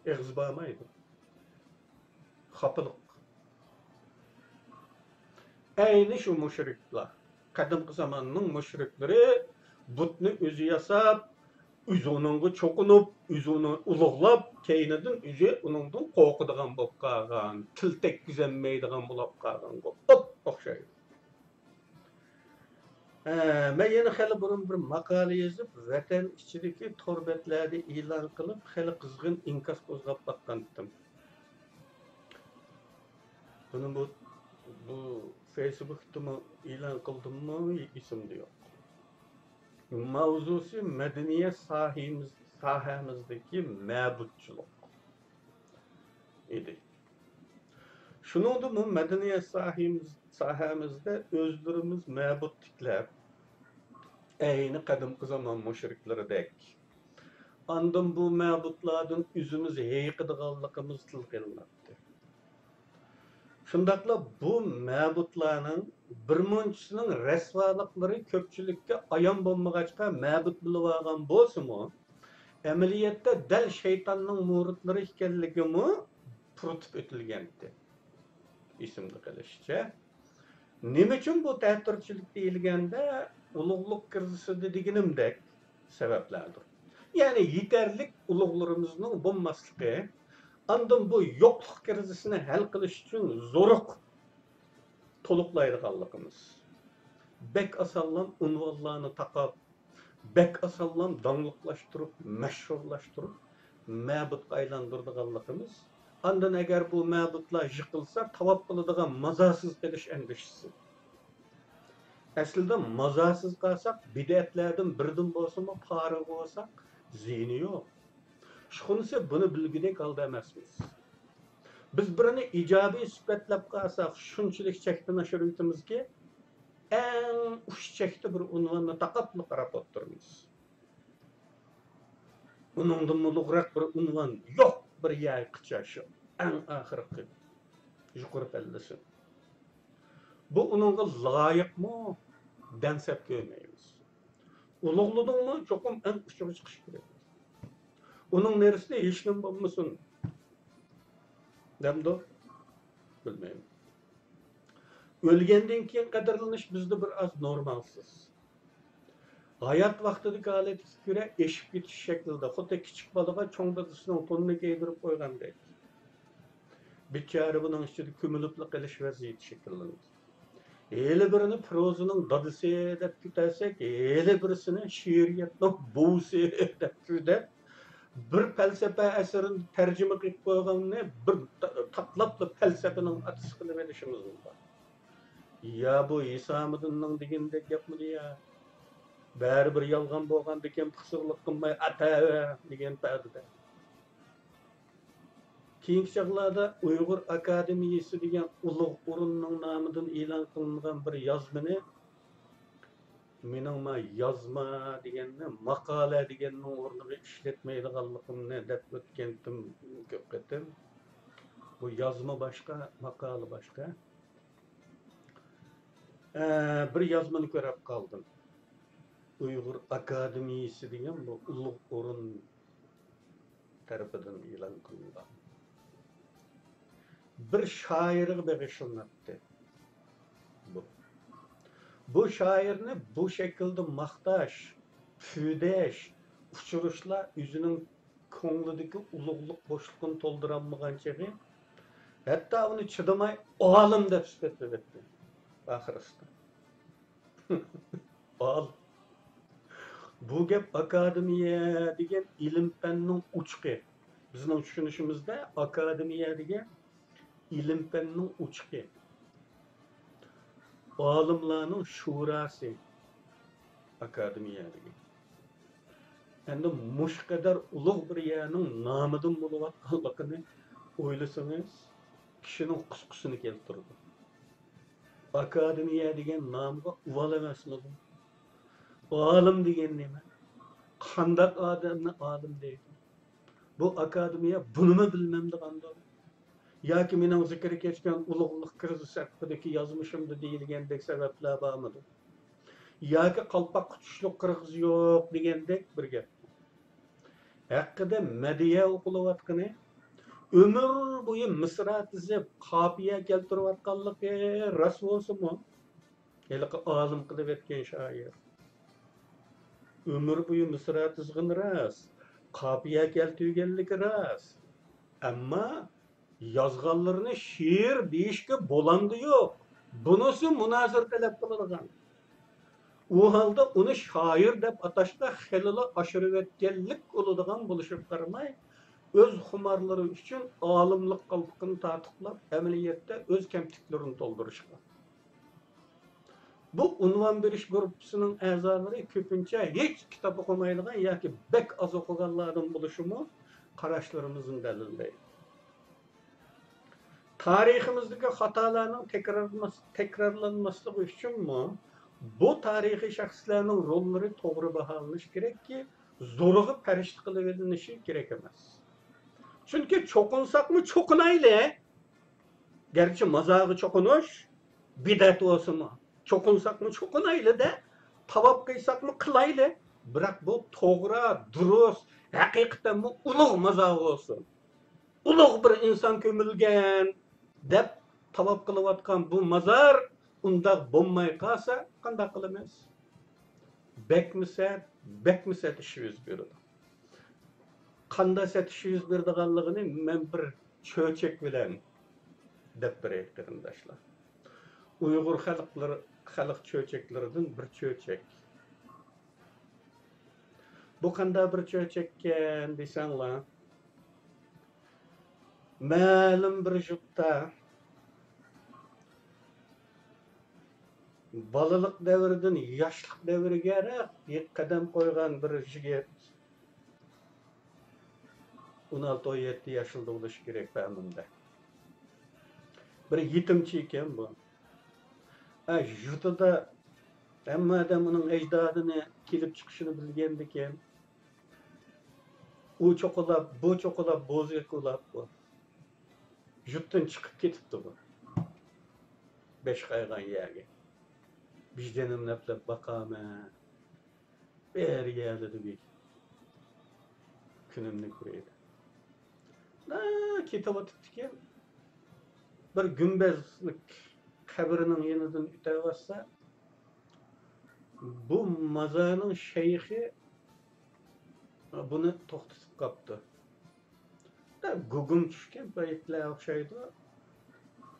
ئېغىز بارمايدۇ. خاپىلىق. ئەينى شۇ مۇشرىكلار. قەدىمكى زاماننىڭ مۇشرىكلىرى بۇتنى ئۆزى ياساپ، ئۆزى ئۇنىڭغا چوقۇنۇپ، ئۆزى ئۇنى ئۇلۇغلاپ، كەينىدىن ئۆزى ئۇنىڭدىن قورقىدىغان بولۇپ قالغان، تىل تەگكۈزەلمەيدىغان بولۇپ قالغانغا ئوپ-، ئوخشايدۇ. ھە، مەن يەنە خېلى بۇرۇن بىر ماقالە يېزىپ، ۋەتەن ئىچىدىكى تور بەتلەردە ئېلان قىلىپ، خېلى قىزغىن ئىنكاس قوزغاپ باققانتىم. بۇنى بۇ، بۇ فېيسبۇكتىمۇ ئېلان قىلدىممۇ، ئېسىمدە يوق. ماۋزۇسى مەدەنىيەت ساھىمىز-، ساھەمىزدىكى مەبۇدچىلىق ئىدى. شۇنىڭدىمۇ مەدەنىيەت ساھىمىز-، ساھەمىزدە ئۆزلىرىمىز مەبۇد تىكلەپ، ئەينى قەدىمكى زامان مۇشرىكلىرىدەك، ئاندىن بۇ مەبۇدلاردىن ئۆزىمىز ھېيىقىدىغانلىقىمىز تىلغا ئېلىناتتى. شۇنداقلا بۇ مەبۇدلارنىڭ بىرمۇنچىسىنىڭ رەسۋالىقلىرى كۆپچىلىككە ئايان بولمىغاچقا، مەبۇد بولۇۋالغان بولسىمۇ، ئەمەلىيەتتە دەل شەيتاننىڭ مۇرىتلىرى ئىكەنلىكىمۇ پۇرىتىپ ئۆتۈلگەنىدى. ئېسىمدە قېلىشىچە، نېمە ئۈچۈن بۇ تەتۈرچىلىك دېيىلگەندە، ئۇلۇغلۇق كىرىزىسىدە دېگىنىمدەك سەۋەبلەردۇر. يەنى يېتەرلىك ئۇلۇغلىرىمىزنىڭ بولماسلىقى، ئاندىن بۇ يوقلۇق كىرىزىسىنى ھەل قىلىش ئۈچۈن زورۇق تولۇقلايدىغانلىقىمىز، بەك ئاسانلام ئۇنۋانلارنى تاقاپ، بەك ئاسانلام داڭلىقلاشتۇرۇپ، مەشھۇرلاشتۇرۇپ، مەبۇدقا ئايلاندۇرىدىغانلىقىمىز، ئاندىن ئەگەر بۇ مەبۇدلار يىقىلسا، تاۋاپ قىلىدىغان مازارسىز قېلىش ئەندىشىسى. ئەسلىدە مازارسىز قالساق، بىدئەتلەردىن بىرىدىن بولسىمۇ پارىغا بولساق، زىيىنى يوق. ئىشخۇنىسى بۇنى بىلگۈدەك ھالدا ئەمەسمىز. بىز بىرىنى ئىجابىي سۈپەتلەپ قالساق، شۇنچىلىك چەكتىن ئاشۇرۇۋېتىمىزكى، ئەڭ ئۇچ چەكتە بىر ئۇنۋاننى تاقاپلا قاراپ ئولتۇرىمىز. ئۇنىڭدىن ئۇلۇغراق بىر ئۇنۋان يوق، بىر يەرگىچە شۇ ئەڭ ئاخىرقى يۇقىرى پەللىسى. بۇ ئۇنىڭغا لايىقمۇ دەڭسەپ كۆرمەيمىز. ئۇلۇغلىدىڭمۇ، چوقۇم ئەڭ ئۇچىغا چىقىش كېرەك. ئۇنىڭ نېرىسىدە ھېچنېمە بولمىسۇن دەمدۇ؟ بىلمەيمەن. ئۆلگەندىن كېيىن قەدىرلىنىش بىزدە بىر ئاز نورمالسىز. ھايات ۋاقتىدىكى ھالەتكە كۆرە ئېشىپ كېتىش شەكلىدە، خۇددى كىچىك بالىغا چوڭ دادىسىنىڭ تونىنى كىيدۈرۈپ قويغاندەك. بىچارە بۇنىڭ ئىچىدە كۆمۈلۈپلا قېلىش ۋەزىيىتى شەكىللىنىدۇ. ھېلى بىرىنى پروزىنىڭ دادىسى دەپ كۆتەرسەك، ھېلى بىرسىنى شېئىرىيەتنىڭ بوۋىسى دەپ كۆتەپ، بىر پەلسەپە ئەسىرىنى تەرجىمە قىلىپ قويغاننى بىر تا-، تاقلاپلا پەلسەپىنىڭ ئاتىسى قىلىۋېلىشىمىز مۇمكىن. يا بۇ ھېسامىدىننىڭ دېگىنىدەك گەپمىدى يا؟ بەرىبىر يالغان بولغاندىكىن پىخسىقلىق قىلماي ئاتاۋەر دېگەن پەدىدە. كېيىنكى چاغلاردا ئۇيغۇر ئاكادېمىيىسى دېگەن ئۇلۇغ ئورۇننىڭ نامىدىن ئېلان قىلىنغان بىر يازمىنى، مېنىڭ ما يازما دېگەننى ماقالە دېگەننىڭ ئورنىغا ئىشلەتمەيدىغانلىقىمنى دەپ ئۆتكەنتىم كۆپ قېتىم. بۇ يازما باشقا، ماقالە باشقا. ئە، بىر يازمىنى كۆرۈپ قالدىم. ئۇيغۇر ئاكادېمىيىسى دېگەن بۇ ئۇلۇغ ئورۇن تەرىپىدىن ئېلان قىلىنغان. بىر شائىرغا بېغىشلىناتتى بۇ. بۇ شائىرنى بۇ شەكىلدە ماختاش، پۈۋدەش، ئۇچۇرۇشلار ئۆزىنىڭ كۆڭلىدىكى ئۇلۇغلۇق بوشلۇقىنى تولدۇرالمىغان چېغى، ھەتتا ئۇنى چىدىماي ئالىم دەپ سۈپەتلىۋەتتى ئاخىرسىدا. ئال. بۇ گەپ ئاكادېمىيە دېگەن ئىلىم-پەننىڭ ئوچىقى. بىزنىڭ چۈشىنىشىمىزدە ئاكادېمىيە دېگەن ئىلىم-پەننىڭ ئوچىقى. ئالىملارنىڭ شۇراسى ئاكادېمىيە دېگەن. ئەمدى مۇشۇ قەدەر ئۇلۇغ بىر يەرنىڭ نامىدىن بولۇۋاتقانلىقىنى ئويلىسىڭىز، كىشىنىڭ قۇسقىسىنى كەلتۈرىدۇ. ئاكادېمىيە دېگەن نامغا ئۇۋال ئەمەسمىدۇ؟ ئالىم دېگەن نېمە؟ قانداق ئادەمنى ئالىم دەيدۇ؟ بۇ ئاكادېمىيە بۇنىمۇ بىلمەمدىغاندۇ؟ ياكى مېنىڭ زىكرى كەچكەن ئۇلۇغلۇق كىرىزىس ھەققىدىكى يازمىشىمدا دېيىلگەندەك سەۋەبلەر بارمىدۇ؟ ياكى قالپاققا تۇشلۇق قىرغىز يوق دېگەندەك بىر گەپ. ھەققىدە مەدھىيە ئوقۇلۇۋاتقىنى، ئۆمۈر بويى مىسرا تىزىپ، قاپىيە كەلتۈرۈۋاتقانلىقى راست بولسىمۇ، ھېلىقى ئالىم قىلىۋەتكەن شائىر. ئۆمۈر بويى مىسرا تىزغىنى راست، قاپىيە كەلتۈرگەنلىكى راست. ئەمما يازغانلىرىنى شېئىر دېيىشكە بولامدۇ يوق؟ بۇنىسى مۇنازىرە تەلەپ قىلىدىغان. ئۇ ھالدا ئۇنى شائىر دەپ ئاتاشتا خېلىلا ئاشۇرۇۋەتكەنلىك بولىدىغان بولۇشىغا قارىماي، ئۆز خۇمارلىرى ئۈچۈن ئالىملىق قالپىقىنى تارتۇقلاپ، ئەمەلىيەتتە ئۆز كەمتۈكلىرىنى تولدۇرۇشقا. بۇ ئۇنۋان بېرىش گۇرۇپپىسىنىڭ ئەزالىرى كۆپىنچە ھېچ كىتاب ئوقۇمايدىغان ياكى بەك ئاز ئوقۇغانلاردىن بولۇشىمۇ قاراشلىرىمىزنى دەلىللەيدۇ. تارىخىمىزدىكى خاتالارنىڭ تەكرارلانماس-، تەكرارلانماسلىقى ئۈچۈنمۇ بۇ تارىخىي شەخسلەرنىڭ روللىرى توغرا باھالىنىشى كېرەككى، زورىغا پەرىشتە قىلىۋېلىنىشى كېرەك ئەمەس. چۈنكى چوقۇنساقمۇ چوقۇنايلى، گەرچە مازارغا چوقۇنۇش بىدئەت بولسىمۇ، چوقۇنساقمۇ چوقۇنايلى-دە، تاۋاپ قىلساقمۇ قىلايلى، بىراق بۇ توغرا، دۇرۇس، ھەقىقەتەنمۇ ئۇلۇغ مازار بولسۇن. ئۇلۇغ بىر ئىنسان كۆمۈلگەن دەپ تاۋاپ قىلىۋاتقان بۇ مازار ئۇنداق بولماي قالسا قانداق قىلىمىز؟ بەكمۇ سەت، بەكمۇ سەت ئىش يۈز بېرىدۇ. قانداق سەت ئىش يۈز بېرىدىغانلىقىنى مەن بىر چۆچەك بىلەن دەپ بېرەي، قېرىنداشلار. ئۇيغۇر خەلقلىرى، خەلق چۆچەكلىرىدىن بىر چۆچەك. بۇ قانداق بىر چۆچەككەن دېسەڭلار، مەلۇم بىر يۇرتتا بالىلىق دەۋرىدىن ياشلىق دەۋرىگە قەدەم قويغان بىر يىگىت، ئون ئالتە، ئون يەتتە ياشلىرىدا بولۇشى كېرەك، پەمىمدە. بىر يېتىمچى ئىكەن بۇ. ئە، يۇرتىدا ھەممە ئادەم ئۇنىڭ ئەجدادىنى كېلىپ چىقىشىنى بىلگەندىكىن، ئۇ چوقۇلاپ، بۇ چوقۇلاپ، بوزەك ئۇلاپ بۇ. يۇرتتىن چىقىپ كېتىپتۇ بۇ. بەش قايغان يەرگە. ۋىجدانىمنى ئەپلەپ باقامەن. بىر يەردە بىر كۈنۈمنى كۆرەيلى. لا، كېتىۋاتىپتىكەن. بىر گۈمبەزلىك قەبرىنىڭ يېنىدىن ئۆتەۋاتسا، بۇ مازارنىڭ شەيخى بۇنى توختىتىپ قاپتۇ. گۇگۇم چۈشكەن پەيتلەر ئوخشايدۇ.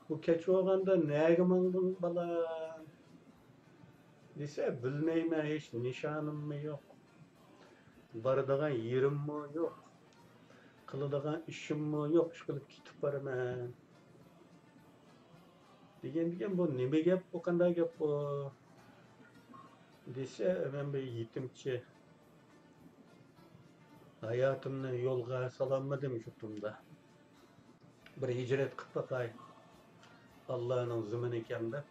بۇ كەچ بولغاندا نەگە ماڭدىڭ، بالام؟ دېسە، بىلمەيمەن، ھېچ نىشانىممۇ يوق. بارىدىغان يېرىممۇ يوق. قىلىدىغان ئىشىممۇ يوق، ئىشقىلىپ كېتىپ بارىمەن. دېگەندىكىن، بۇ نېمە گەپ، بۇ قانداق گەپ بۇ؟ دېسە، مەن بىر يېتىمچى. ھاياتىمنى يولغا سالالمىدىم يۇرتۇمدا. بىر ھىجرەت قىلىپ باقاي. ئاللانىڭ زېمىنى ئىكەن دەپ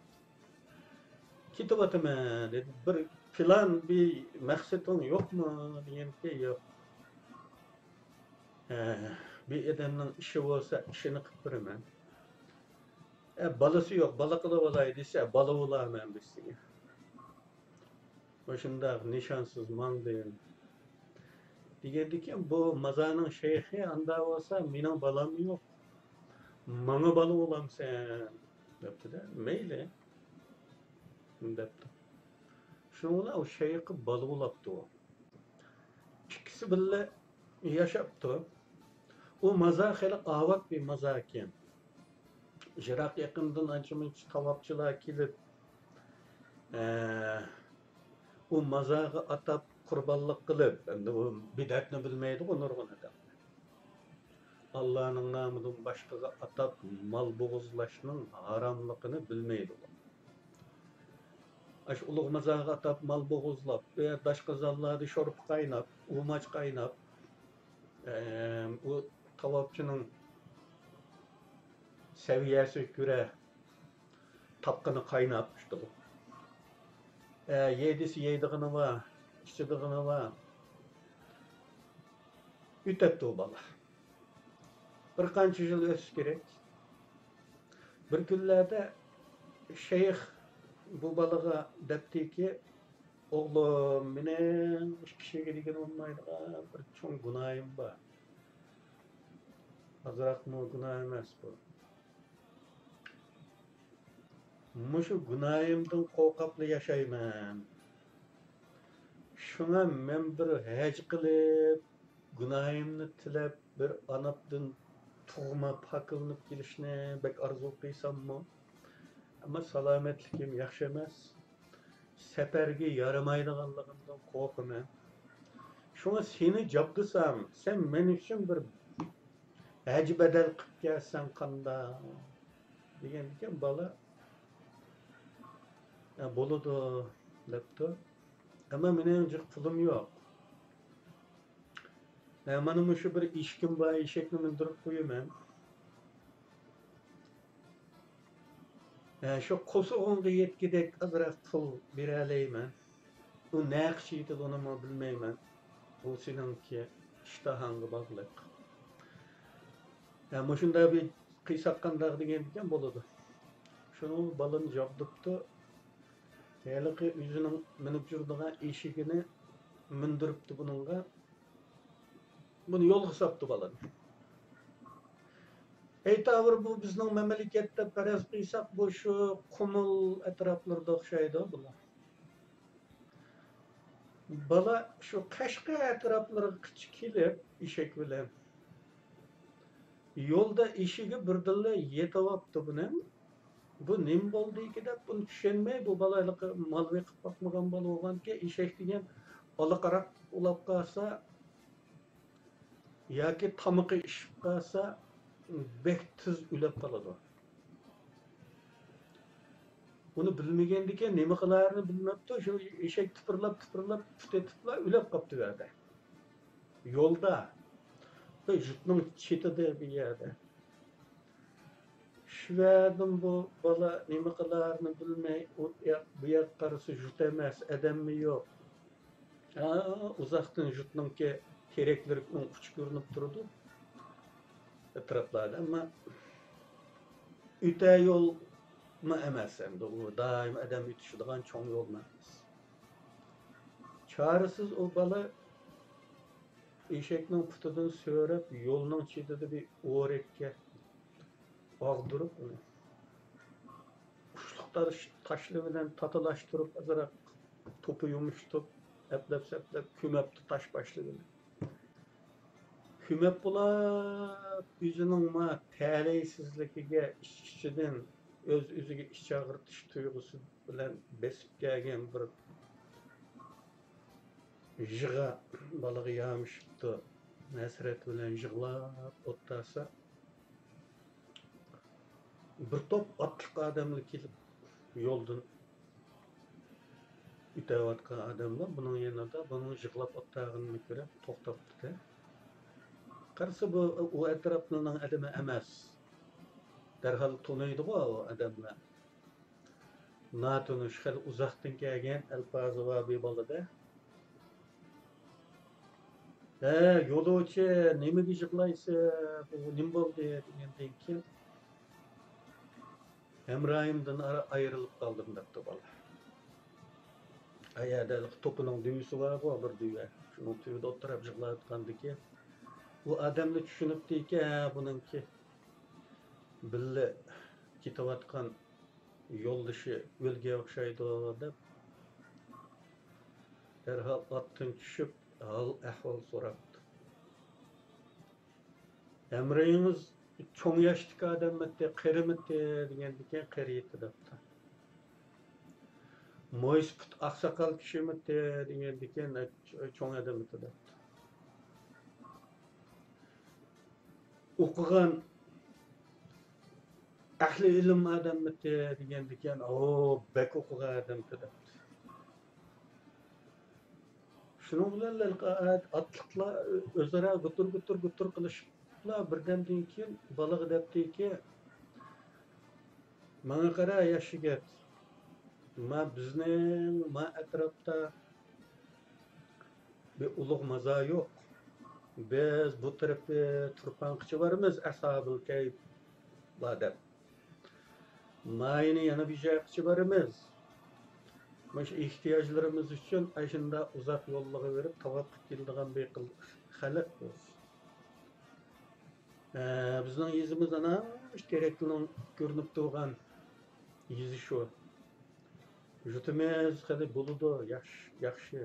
كېتىۋاتىمەن، دېدى. بىر پىلان، بىر مەقسىتىڭ يوقمۇ؟ دېگەنكى، يوق. ھە، بىر ئادەمنىڭ ئىشى بولسا، ئىشىنى قىلىپ بېرىمەن. ئە، بالىسى يوق، بالا قىلىۋالاي دېسە، بالا بولامەن دېسىگە. مۇشۇنداق نىشانسىز ماڭدىم. دېگەندىكىن، بۇ مازارنىڭ شەيخى، ئاندا بولسا، مېنىڭ بالام يوق. ماڭا بالا بولامسەن؟ دەپتۇ-دە، مەيلى. دەپتۇ. شۇنىڭ بىلەن ئۇ شەيخى بالا بولاپتۇ. ئىككىسى بىللە ياشاپتۇ. ئۇ مازار خېلى ئاۋات بىر مازار ئىكەن. يىراق يېقىندىن ئانچە-مۇنچە تاۋاپچىلار كېلىپ، ئە، ئۇ مازارغا ئاتاپ قۇربانلىق قىلىپ، ئەمدى ئۇ بىدئەتنى بىلمەيدىغۇ نۇرغۇن ئادەم. ئاللانىڭ نامىدىن باشقىغا ئاتاپ مال بوغۇزلاشنىڭ ھاراملىقىنى بىلمەيدىغۇ. ئاشۇ ئۇلۇغ مازارغا ئاتاپ مال بوغۇزلاپ، ئۇ يەردە داشقازانلاردا شورپا قايناپ، ئۇماچ قايناپ، ئەم، ئۇ تاۋاپچىنىڭ سەۋىيەسىگە كۆرە تاپقىنى قايناپ ئىشتىلىق. ئە، يەي دېسە يەيدىغىنى بار، ئىچىدىغىنى بار. ئۆتەپتۇ ئۇ بالا. بىر قانچە يىل ئۆتۈش كېرەك. بىر كۈنلەردە شەيخ بۇ بالىغا دەپتىكى، ئوغلۇم، مېنىڭ ئىككى كىشىگە دېگىنى بولمايدىغان بىر چوڭ گۇناھىم بار. ئازراقمۇ گۇناھ ئەمەس بۇ. مۇشۇ گۇناھىمدىن قورقۇپلا ياشايمەن. شۇڭا مەن بىر ھەج قىلىپ، گۇناھىمنى تىلەپ، بىر ئاناپتىن تۇغما پاكىلىنىپ كېلىشنى بەك ئارزۇ قىلساممۇ، ئەمما سالامەتلىكىم ياخشى ئەمەس. سەپەرگە يارىمايدىغانلىقىمدىن قورقىمەن. شۇڭا سېنى جابدۇسام، سەن مەن ئۈچۈن بىر ھەج بەدەل قىلىپ كەلسەڭ قانداق؟ دېگەندىكىن بالا، «ھە، بولىدۇ» دەپتۇ. ئەمما مېنىڭ جىق پۇلۇم يوق. ھە، مانا مۇشۇ بىر ئېشىكىم بار، ئېشەكنى مىندۈرۈپ قويىمەن. ھە، شۇ قوسۇغۇڭغا يەتكۈدەك ئازراق پۇل بېرەلەيمەن. ئۇ نەقە يېتىدۇ، ئۇنىمۇ بىلمەيمەن. ئۇ سېنىڭكى ئىشتىھاڭغا باغلىق. ھە، مۇشۇنداق بىر قىلساق قانداق دېگەندىكىن بولىدۇ. شۇنىڭ بالىنى جابدۇپتۇ. ھېلىقى ئۆزىنىڭ مىنىپ يۈرىدىغان ئېشىكىنى مىندۈرۈپتۇ بۇنىڭغا. بۇنى يولغا ساپتۇ بالىنى. ئەيتاۋۇر، بۇ بىزنىڭ مەملىكەتتە پەرەز قىلساق، بۇ شۇ قۇمۇل ئەتراپلىرىدا ئوخشايدۇ بۇلار. بالا شۇ قەشقەر ئەتراپلىرىغىچە كېلىپ، ئېشەك بىلەن يولدا ئېشىكى بىردىنلا يېتىۋاپتۇ بۇنىڭ. بۇ نېمە بولدىكى دەپ، بۇنى چۈشەنمەي، بۇ بالا ھېلىقى مال بېقىپ باقمىغان بالا بولغانكەن، ئېشەك دېگەن ئالا قاراق ئۇلاپ قالسا ياكى تامىقى ئىششىپ قالسا، بەك تېز ئۆلۈپ قالىدۇ. ئۇنى بىلمىگەندىكىن نېمە قىلارىنى بىلمەپتۇ، شۇ ئېشەك تىپىرلاپ، تىپىرلاپ، پۇت ئېتىپلا ئۆلۈپ قاپتۇ بۇ يەردە. يولدا، بىر جۇتنىڭ چېتىدە بىر يەردە. شۇ يەردىن بۇ بالا نېمە قىلارىنى بىلمەي، ئۇ ياق، بۇ ياققا قارىسا، جۇت ئەمەس، ئادەممۇ يوق. ھا، ئۇزاقتىن جۇتنىڭكى تېرەكلىرىنىڭ ئۇچى كۆرۈنۈپ تۇرىدۇ ئەتراپلاردا، ئەمما ئۆتە يولمۇ ئەمەس، ئەمدى ئۇ دائىم ئادەم ئۆتۈشىدىغان چوڭ يولمۇ ئەمەس. چارىسىز ئۇ بالا ئېشەكنىڭ پۇتىدىن سۆرەپ، يولنىڭ چېتىدە بىر ئورەككە ئاغدۇرۇپ ئۇنى، ئۇچلۇق تاش، تاشلىرى بىلەن تاتىلاشتۇرۇپ، ئازراق توپا يۇمشىتىپ، ئەپلەپ-سەپلەپ كۆمەپتۇ تاش باشلىرىنى. كۆمۈپ بولاپ، ئۆزىنىڭ ما تەلەيسىزلىكىگە ئىچ-ئىچىدىن، ئۆز-ئۆزىگە ئىچ ئاغرىتىش تۇيغۇسى بىلەن بېسىپ كەلگەن بىر يىغا بالىغا يامىشىپتۇ. ھەسرەت بىلەن يىغلاپ ئولتۇرسا، بىر توپ ئاتلىق ئادەملەر كېلىپ، يولدىن ئۆتۈۋاتقان ئادەملەر بۇنىڭ يېنىدا بۇنىڭ يىغلاپ ئولتۇرغىنىنى كۆرۈپ توختاپتۇ-دە. قارىسا، بۇ ئۇ ئەتراپلىرىنىڭ ئادىمى ئەمەس. دەرھال تونۇيدىغۇ ئۇ ئادەملەر. ناتونۇش، خېلى ئۇزاقتىن كەلگەن ئەلپازى بار بىر بالا-دە. «ھە، يولۇچى، نېمىگە يىغلايسىز؟ بۇ نېمە بولدى؟» دېگەندىن كېيىن، «ھەمراھىمدىن ئارا-، ئايرىلىپ قالدىم» دەپتۇ بالا. ئەيەردە توپىنىڭ دۈۋىسى بارغۇ، بىر دۈۋە. شۇنىڭ تۈۋىدە ئولتۇرۇپ يىغلاۋاتقاندىكىن، بۇ ئادەملەر چۈشىنىپتىكەن، ھە، بۇنىڭكى بىللە كېتىۋاتقان يولدىشى ئۆلگەن ئوخشايدۇ دەپ، دەرھال ئاتتىن چۈشۈپ، ھال-ئەھۋال سوراپتۇ. «ھەمراھىڭىز چوڭ ياشتىكى ئادەممىتى، قېرىمىتى؟» دېگەندىكىن، «قېرى ئىدى» دەپتۇ. «مويسىپىت ئاقساقال كىشىمىتى؟» دېگەندىكىن، «چوڭ ئادەممىتى» دەپتۇ. «ئوقۇغان ئەھلى ئىلىم ئادەممىتى؟» دېگەندىكىن، «ئاۋۇ، بەك ئوقۇغان ئادەمتى» دەپتۇ. شۇنىڭ بىلەن ئاتلىقلار ئۆزئارا گۇتۇر، گۇتۇر، گۇتۇر قىلىشىپلا، بىردەمدىن كېيىن بالىغا دەپتىكى، «ماڭا قارا، ياش يىگىت، ما بىزنىڭ ما ئەتراپتا بىر ئۇلۇغ مازار يوق. بىز بۇ تەرەپتە تۇرپان قىچىۋېرىمىز، ئەسھابىل كەيفلار دەپ. مايىنى يەنە بىر جايغا قىچىۋېرىمىز. مۇشۇ ئېھتىياجلىرىمىز ئۈچۈن ئاشۇنداق ئۇزاق يوللىرىغا بېرىپ تاۋاپ قىلىپ كېلىدىغان بىر خەلق بىز. ئە، بىزنىڭ يېزىمىز ئانا مۇشۇ تېرەكلىرىنىڭ كۆرۈنۈپ تۇرغان يېزى شۇ. جۇتىمىز خېلى بولىدۇ، ياخشى، ياخشى.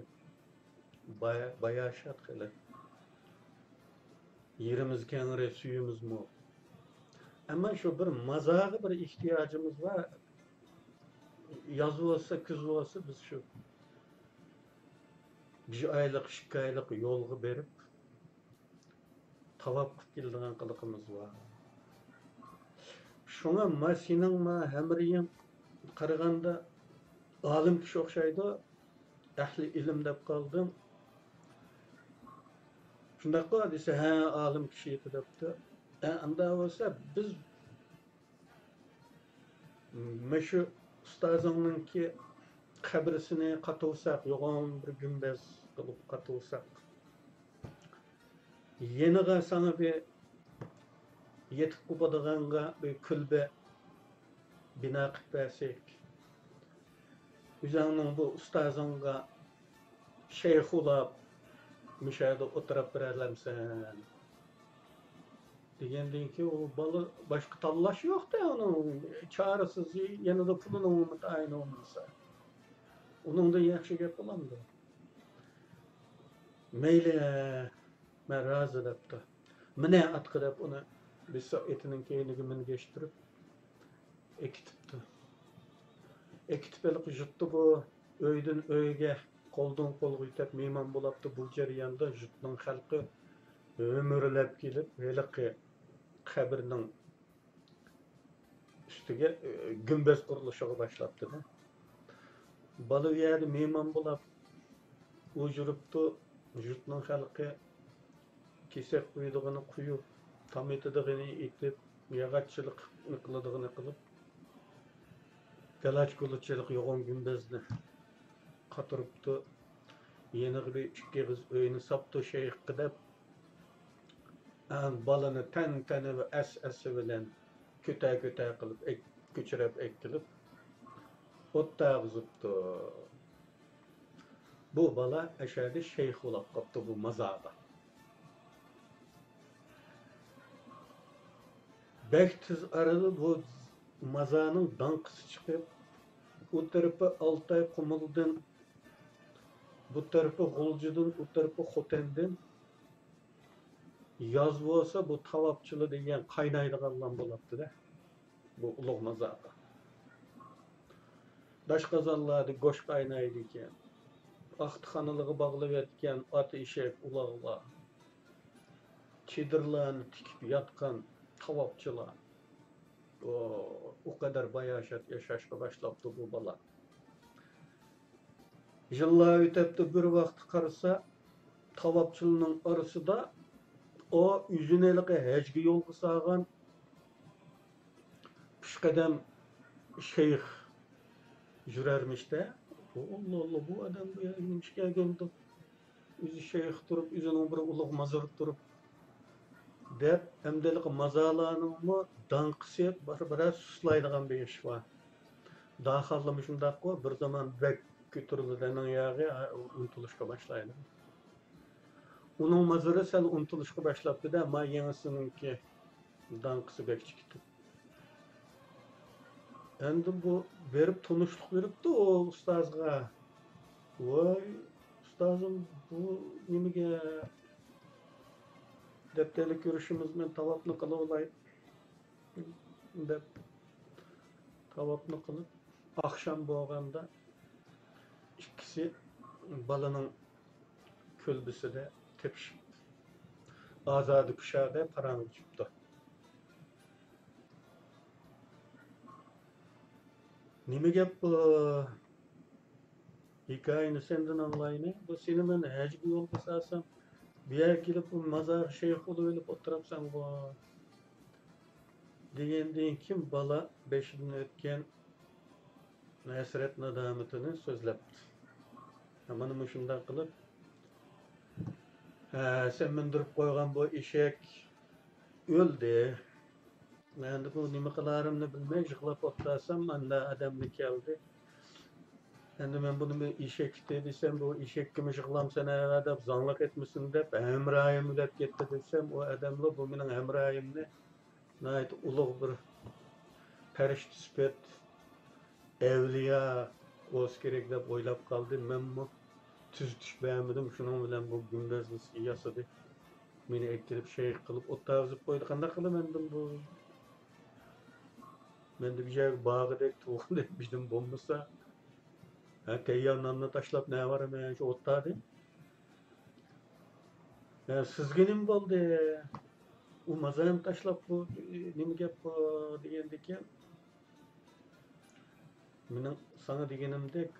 باياشات خېلى. يېرىمىز كەڭرى، سۈيىمىز مول. ئەمما شۇ بىر مازاغا بىر ئېھتىياجىمىز بار. ياز بولسا، كۈز بولسا، بىز شۇ بىر ئايلىق، ئىككى ئايلىق يولغا بېرىپ، تاۋاپ قىلىپ كېلىدىغان قىلىقىمىز بار. شۇڭا ما سېنىڭ ما ھەمراھىڭ قارىغاندا ئالىم كىشى ئوخشايدۇ، ئەھلى ئىلىم دەپ قالدىم. شۇنداققۇ دېسە، ھە، ئالىم كىشى ئىدى دەپتۇ. ئە، ئاندا بولسا بىز مۇشۇ ئۇستازىڭنىڭكى قەبرىسىنى قاتۇرساق، يوغان بىر گۈمبەز قىلىپ قاتۇرساق، يېنىغا ساڭا بىر يېتىپ قوپىدىغانغا بىر كۈلبە بىنا قىلىپ بەرسەك، ئۆزۈڭنىڭ بۇ ئۇستازىڭغا شەيخ ئۇلاپ، مۇشۇ يەردە ئولتۇرۇپ بېرەلەمسەن؟ دېگەندىن كېيىن ئۇ بالا باشقا تاللاش يوق-دە ئۇنىڭ، چارىسىز، يېنىدا پۇلىنىڭ ئۈمىدى ئاينى بولمىسا. ئۇنىڭدىن ياخشى گەپ بولامدۇ؟ مەيلى، مەن رازى دەپتۇ. مىنە ئاتقا دەپ ئۇنى بىسا ئېتىنىڭ كەينىگە مىنگەشتۈرۈپ ئەكېتىپتۇ. ئەكېتىپ ھېلىقى جۇتتا بۇ ئۆيدىن ئۆيگە، قولدىن قولغا ئۆتۈپ مېھمان بولاپتۇ. بۇ جەرياندا جۇتنىڭ خەلقى ھۆمۈرلەپ كېلىپ، ھېلىقى قەبرىنىڭ ئۈستىگە، ئى، گۈمبەز قۇرۇلۇشىغا باشلاپتۇ-دە. بالا ئۇ يەردە مېھمان بولاپ ئۇجۇرۇپتۇ. جۇتنىڭ خەلقى كېسەك قۇيىدىغىنى قۇيۇپ، تام ئېتىدىغىنى ئېتىپ، ياغاچچىلىق قىلىدىغىنى قىلىپ، گالاچ-گۇلىچىلىق يوغان گۈمبەزنى قاتۇرۇپتۇ. يېنىغا بىر ئىككى ئېغىز ئۆينى ساپتۇ شەيخقە دەپ، ئەن بالىنى تەنتەنە ۋە ئەس-ئەسى بىلەن كۆتەر-كۆتەر قىلىپ، ئەك-، كۆچۈرۈپ ئەكېلىپ، ئوت تەگۈزۈپتۇ. بۇ بالا ئەشەدە شەيخ بولاپ قاپتۇ بۇ مازاردا. بەك تېز ئارىدا بۇ مازارنىڭ داڭقىسى چىقىپ، ئۇ تەرىپى ئالتاي قۇمۇلدىن، بۇ تەرىپى غۇلجىدىن، ئۇ تەرىپى خوتەندىن، ياز بولسا بۇ تاۋاپچىلار دېگەن قاينايدىغانلار بولاپتۇ-دە، بۇ ئۇلۇغ مازارغا. داشقازانلاردا گۆش قاينايدىكەن، ئاختىخانىلىرىغا باغلىۋەتكەن ئات، ئېشەك، ئۇلاغلار، چېدىرلارنى تىكىپ ياتقان تاۋاپچىلار. ئۇ، ئۇ قەدەر باياشات ياشاشقا باشلاپتۇ بۇ بالا. يىللار ئۆتەپتۇ، بىر ۋاقتى قارىسا، تاۋاپچىلارنىڭ ئارىسىدا ئۇ ئۆزىنى ھېلىقى ھەجگە يولغا سالغان پېشقەدەم شەيخ يۈرەرمىش-تە. ئاللا، ئاللا، بۇ ئادەم بۇ يەرگە نېمىشقا كەلگەندۇ؟ ئۆزى شەيخ تۇرۇپ، ئۆزىنىڭ بىر ئۇلۇغ مازىرى تۇرۇپ، دەپ، ئەمدى ھېلىقى مازارلارنىڭمۇ داڭقىسى بىر-، بىرەر سۇسلايدىغان بىر ئىش بار. داخانلىما شۇنداققۇ، بىر زامان بەك كۆتۈرۈلىدىنىڭ ياغى، ئۇنتۇلۇشقا باشلايدۇ. ئۇنىڭ مازىرى سەل ئۇنتۇلۇشقا باشلاپتۇ-دە، ما يېڭىسىنىڭكى داڭقىسى بەك چىقىپتۇ. ئەمدى بۇ بېرىپ تونۇشلۇق بېرىپتۇ ئۇ ئۇستازغا. ۋاي، ئۇستازىم، بۇ نېمىگە دەپتەرلىك كۆرۈشىمىز، مەن تاۋاپنى قىلىۋالاي دەپ، تاۋاپنى قىلىپ، ئاخشام بولغاندا ئىككىسى بالىنىڭ كۆلبىسىدە تېپىشىپ، ئازادە كۇشادە پاراڭلىشىپتۇ. نېمە گەپ بۇ؟ ھېكايىنى سەندىن ئاڭلايمەن. بۇ سېنى مەن ھەجگە يولغا سالسام، بۇ يەرگە كېلىپ بۇ مازارغا شەيخ بولۇۋېلىپ ئولتۇرۇپسەنغۇ، دېگەندىن كېيىن بالا بېشىدىن ئۆتكەن ھەسرەت نادامىتىنى سۆزلەپتۇ. مانا مۇشۇنداق قىلىپ، ھە، سەن مىندۈرۈپ قويغان بۇ ئېشەك ئۆلدى. ئەمدى بۇ نېمە قىلارىمنى بىلمەي يىغلاپ ئولتۇرسام، مانا ئادەملا كەلدى. ئەمدى مەن بۇنى بىر ئېشەك ئىتى دېسەم، بۇ ئېشەككىمۇ يىغلامسەن ھە دەپ، زاڭلىق ئېتىمسەن دەپ، ھەمراھىم ئۆلۈپ كەتتى دېسەم، ئۇ ئادەملا بۇ مېنىڭ ھەمراھىمنى ناھايىتى ئۇلۇغ بىر پەرىشتە سۈپەت، ئەۋلىيا بولسا كېرەك دەپ ئويلاپ قالدى. مەنمۇ تۈزىتىش بەرمىدىم. شۇنىڭ بىلەن بۇ گۈمبەزنى ياسىدى. مېنى ئەكىرىپ شەيخ قىلىپ ئوتتۇرىغا ئېلىپ قويدى. قانداق قىلىمەن ئەمدى بۇ؟ مەندە بىر يەرگە بارغۇدەك، تۇرغۇدەك بىر نېمە بولمىسا، ھە، تەييار ناننى تاشلاپ نەۋارىمەن شۇ ئوتتادىن. ھە، سىزگە نېمە بولدى؟ ئۇ مازارنى تاشلاپ بۇ نېمە گەپ بۇ دېگەندىكىن، مېنىڭ ساڭا دېگىنىمدەك،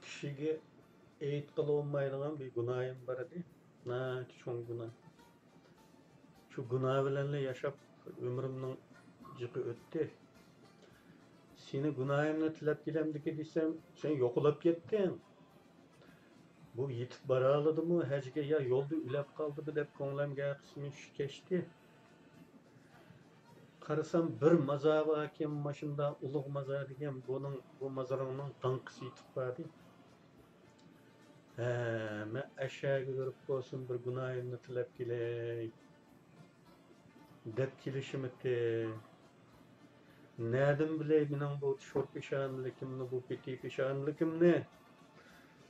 كىشىگە ئېيتقىلى بولمايدىغان بىر گۇناھىم بار ئىدى. ناھايىتى چوڭ گۇناھ. شۇ گۇناھ بىلەنلا ياشاپ ئۆمرۈمنىڭ جىقى ئۆتتى. سېنى گۇناھىمنى تىلەپ كېلەمدىكى دېسەم، سەن يوقىلاپ كەتتىڭ. بۇ يېتىپ بارالىدىمۇ ھەجگە يا يولدا ئۆلەپ قالدىمۇ دەپ كۆڭلۈمگە قىسمى چۈشۈپ كەچتى. قارىسام، بىر مازار باركەن، ماشىنىدا ئۇلۇغ مازار دېگەن، بۇنىڭ، بۇ مازىرىڭنىڭ داڭقىسى يېتىپ باردى. ھە، مەن ئەشەگە بېرىپ بولسۇن بىر گۇناھىمنى تىلەپ كېلەي دەپ كېلىشىمىتى. نەدىن بىلەي مېنىڭ بۇ شور پېشانىلىكىمنى، بۇ پېتى پېشانىلىكىمنى؟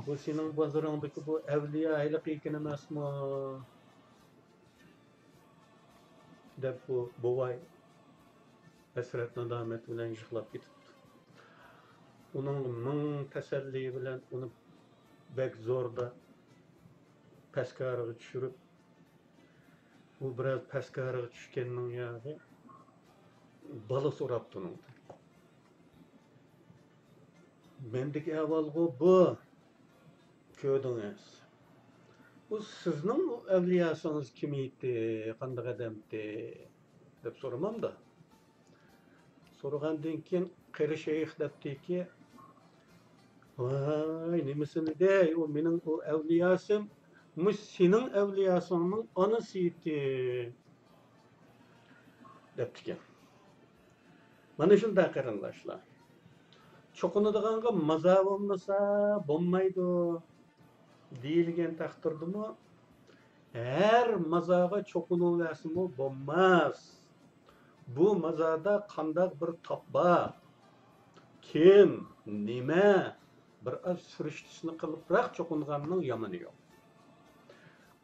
بۇ سېنىڭ بازىرىڭدىكى بۇ ئەۋلىيا ھېلىقى ئىكەن ئەمەسمۇ؟ دەپ بۇ بوۋاي ھەسرەت-نادامەت بىلەن يىغلاپ كېتىپتۇ. ئۇنىڭغا مىڭ تەسەللى بىلەن ئۇنى بەك زوردا پەسكارىغا چۈشۈرۈپ، ئۇ بىراز پەسكارىغا چۈشكەننىڭ ياغى بالا سوراپتۇ ئۇنىڭدىن. مەندىكى ئەھۋالغۇ بۇ. كۆردىڭىز. بۇ سىزنىڭ ئەۋلىياسىڭىز كىم ئىدى، قانداق ئادەمدى دەپ سورىمامدا. سورىغاندىن كېيىن قېرى شەيخ دەپتىكى، ۋاي، نېمىسىنى دەي، ئۇ مېنىڭ ئۇ ئەۋلىياسىم، مۇشۇ سېنىڭ ئەۋلىياسىڭنىڭ ئانىسى ئىدى. دەپتىكەن. مانا شۇنداق قېرىنداشلار. چوقۇنىدىغانغا مازار بولمىسا بولمايدۇ دېيىلگەن تەقدىردىمۇ، ھەر مازارغا چوقۇنۇۋەرسىمۇ بولماس. بۇ مازاردا قانداق بىر تاپ بار، كىم، نېمە، بىر ئاز سۈرۈشتىسىنى قىلىپراق چوقۇنغاننىڭ يامىنى يوق.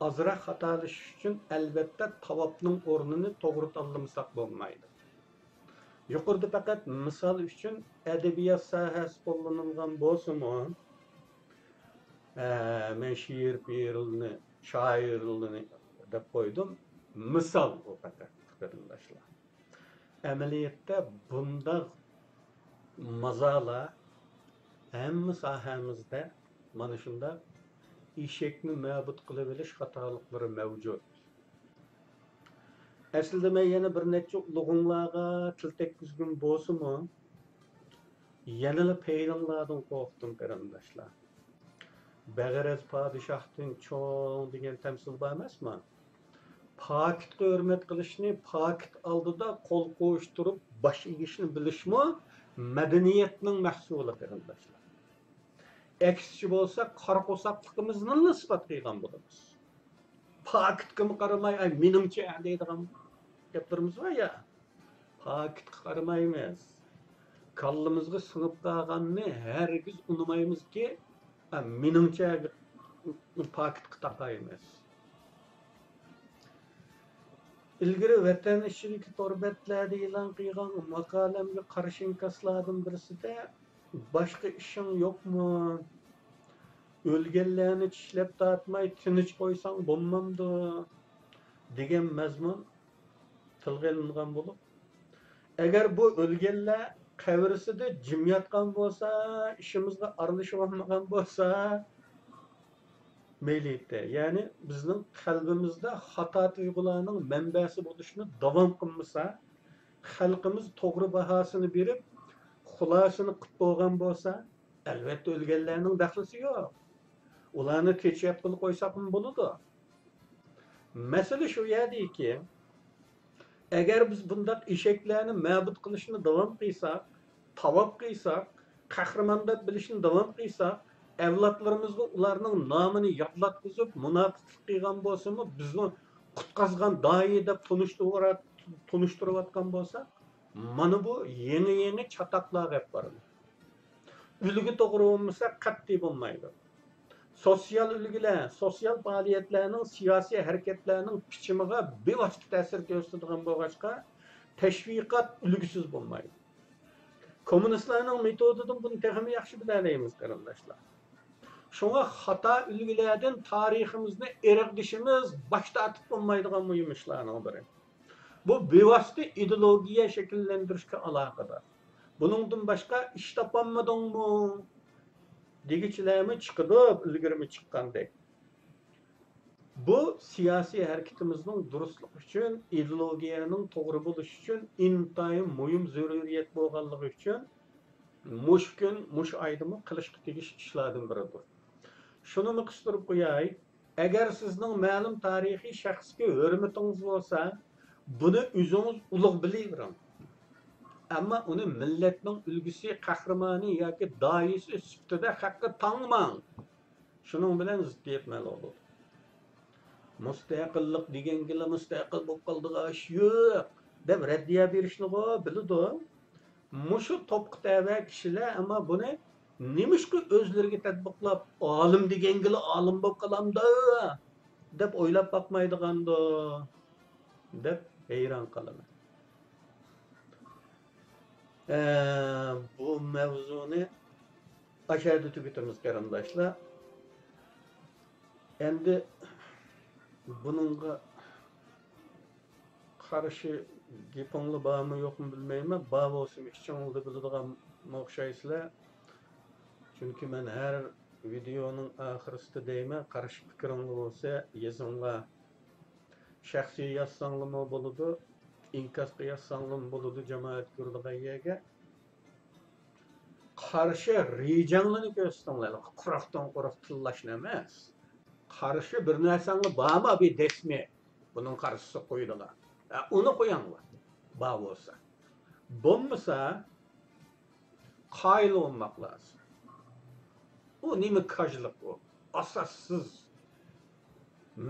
ئازراق خاتالىشىش ئۈچۈن، ئەلۋەتتە، تاۋاپنىڭ ئورنىنى توغرا تاللىمىساق بولمايدۇ. يۇقىرىدا پەقەت مىسال ئۈچۈن ئەدەبىيات ساھەسى قوللىنىلغان بولسىمۇ، ھە، مەن شېئىر پېئىرلىنى، شائىرلىنى دەپ قويدۇم. مىسال ئۇ پەقەت، قېرىنداشلار. ئەمەلىيەتتە بۇنداق مازارلار ھەممە ساھەمىزدە مانا شۇنداق ئېشەكنى مەبۇد قىلىۋېلىش خاتالىقلىرى مەۋجۇت. ئەسلىدە مەن يەنە بىر نەچچە ئۇلۇغۇڭلارغا تىل تەگكۈزگۈم بولسىمۇ، يەنىلا پەيلىڭلاردىن قورقتۇم، قېرىنداشلار. بەغەرەز پادىشاھتىن چوڭ دېگەن تەمسىل بار ئەمەسمۇ؟ پاكىتقا ھۆرمەت قىلىشنى، پاكىت ئالدىدا قول قوۋۇشتۇرۇپ باش ئېگىشنى بىلىشمۇ مەدەنىيەتنىڭ مەھسۇلى، قېرىنداشلار. ئەكسىچە بولسا، قارا قورساقلىقىمىزنىلا ئىسپات قىلغان بولىمىز. پاكىتقىمۇ قارىماي، ئاي، مېنىڭچە دەيدىغان گەپلىرىمىز بار يا. پاكىتقا قارىمايمىز. كاللىمىزغا سىڭىپ قالغاننى ھەرگىز ئۇنىمايمىزكى، ئا، مېنىڭچە پاكىتقا تاقايمىز. ئىلگىرى ۋەتەن ئىچىدىكى تور بەتلەردە ئېلان قىلغان ماقالەمگە قارشى ئىنكاسلاردىن بىرسىدە، باشقا ئىشىڭ يوقمۇ؟ ئۆلگەنلەرنى چىشلەپ تارتماي تىنچ قويساڭ بولمامدۇ؟ دېگەن مەزمۇن تىلغا ئېلىنغان بولۇپ، ئەگەر بۇ ئۆلگەنلەر قەبرىسىدە جىم ياتقان بولسا، ئىشىمىزغا ئارىلىشىۋالمىغان بولسا، مەيلى ئىدى. يەنى بىزنىڭ قەلبىمىزدە خاتا تۇيغۇلارنىڭ مەنبەسى بولۇشنى داۋام قىلمىسا، خەلقىمىز توغرا باھاسىنى بېرىپ، خۇلاسىنى قىلىپ بولغان بولسا، ئەلۋەتتە ئۆلگەنلەرنىڭ دەخلىسى يوق. ئۇلارنى تىنچ ياتقىلى قويساقمۇ بولىدۇ. مەسىلە شۇ يەردىكى، ئەگەر بىز بۇنداق ئېشەكلەرنى مەبۇد قىلىشنى داۋام قىلساق، تاۋاپ قىلساق، قەھرىمان دەپ بىلىشنى داۋام قىلساق، ئەۋلادلىرىمىزغا ئۇلارنىڭ نامىنى يادلاتقۇزۇپ، مۇناپىقلىق قىلغان بولسىمۇ، بىزنى قۇتقازغان داھىي دەپ تونۇشتۇرۇۋ-، تونۇشتۇرۇۋاتقان بولسا، مانا بۇ يېڭى-يېڭى چاتاقلارغا ئېلىپ بارىدۇ. ئۈلگە توغرا بولمىسا، قەتئىي بولمايدۇ. سوتسىيال ئۈلگىلەر، سوتسىيال پائالىيەتلەرنىڭ سىياسىي ھەرىكەتلەرنىڭ پىچىمىغا بىۋاسىتە تەسىر كۆرسىتىدىغان بولغاچقا، تەشۋىقات ئۈلگىسىز بولمايدۇ. كوممۇنىستلارنىڭ مېتودىدىن بۇنى تېخىمۇ ياخشى بىلەلەيمىز، قېرىنداشلار. شۇڭا خاتا ئۈلگىلەردىن تارىخىمىزنى ئىرغىتىشىمىز باش تارتىپ بولمايدىغان مۇھىم ئىشلارنىڭ بىرى. بۇ بىۋاسىتە ئىدېئولوگىيە شەكىللەندۈرۈشكە ئالاقىدار. بۇنىڭدىن باشقا ئىش تاپالمىدىڭمۇ دېگۈچىلەرمۇ چىقىدۇ، ئىلگىرىمۇ چىققاندەك. بۇ سىياسىي ھەرىكىتىمىزنىڭ دۇرۇسلۇقى ئۈچۈن، ئىدېئولوگىيەنىڭ توغرا بولۇشى ئۈچۈن ئىنتايىن مۇھىم زۆرۈرىيەت بولغانلىقى ئۈچۈن مۇشۇ كۈن، مۇشۇ ئايدىمۇ قىلىشقا تېگىش ئىشلاردىن بىرىدۇر. شۇنىمۇ قىستۇرۇپ قوياي، ئەگەر سىزنىڭ مەلۇم تارىخىي شەخسكە ھۆرمىتىڭىز بولسا، بۇنى ئۆزىڭىز ئۇلۇغ بىلىۋېرىڭ. ئەمما ئۇنى مىللەتنىڭ ئۈلگىسى، قەھرىمانى ياكى داھىيسى سۈپىتىدە خەققە تاڭماڭ. شۇنىڭ بىلەن زىددىيەت مەلۇم بولىدۇ. مۇستەقىللىق دېگەنگىلا مۇستەقىل بولۇپ قالىدىغان ئىش يوق، دەپ رەددىيە بېرىشنىغۇ بىلىدۇ. مۇشۇ توپقا تەۋە كىشىلەر ئەمما بۇنى نېمىشقا ئۆزلىرىگە تەتبىقلاپ، ئالىم دېگەنگىلا ئالىم بولۇپ قالامدۇ، دەپ ئويلاپ باقمايدىغاندۇ، دەپ ھەيران قالىمەن. ئە، بۇ مەۋزۇنى ئاشۇ يەردە تۈگىتىمىز، قېرىنداشلار. ئەمدى بۇنىڭغا قارشى گېپىڭلار بارمۇ يوقمۇ بىلمەيمەن. بار بولسىمۇ ئىچىڭلاردا بىلىدىغان ئوخشايسىلەر. چۈنكى مەن ھەر ۋىدېئونىڭ ئاخىرىسىدا دەيمەن، قارشى پىكرىڭلار بولسا يېزىڭلار. شەخسىي يازساڭلارمۇ بولىدۇ، ئىنكاسقا يازساڭلارمۇ بولىدۇ، جامائەت كۆرىدىغان يەرگە. قارشى رېجەڭلارنى كۆرسىتىڭلار، قۇرۇقتىن قۇرۇق تىللاشنى ئەمەس. قارشى بىر نەرسەڭلار بارمۇ، بىر دەسمى، بۇنىڭ قارشىسىغا قويىدىغان؟ ھە، ئۇنى قويۇڭلار، بار بولسا. بولمىسا، قايىل بولماق لازىم. ئۇ نېمە كاجلىق ئۇ؟ ئاساسسىز،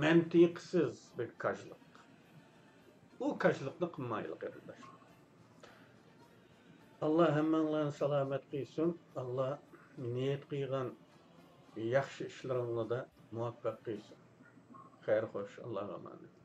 مەنتىقسىز بىر كاجلىق. ئۇ كاجلىقنى قىلمايلى، قېرىنداشلار. ئاللا ھەممىڭلارنى سالامەت قىلسۇن. ئاللا نىيەت قىلغان ياخشى ئىشلىرىڭلاردا مۇۋەپپەق قىلسۇن. خەير خوش، ئاللاغا ئامانەت.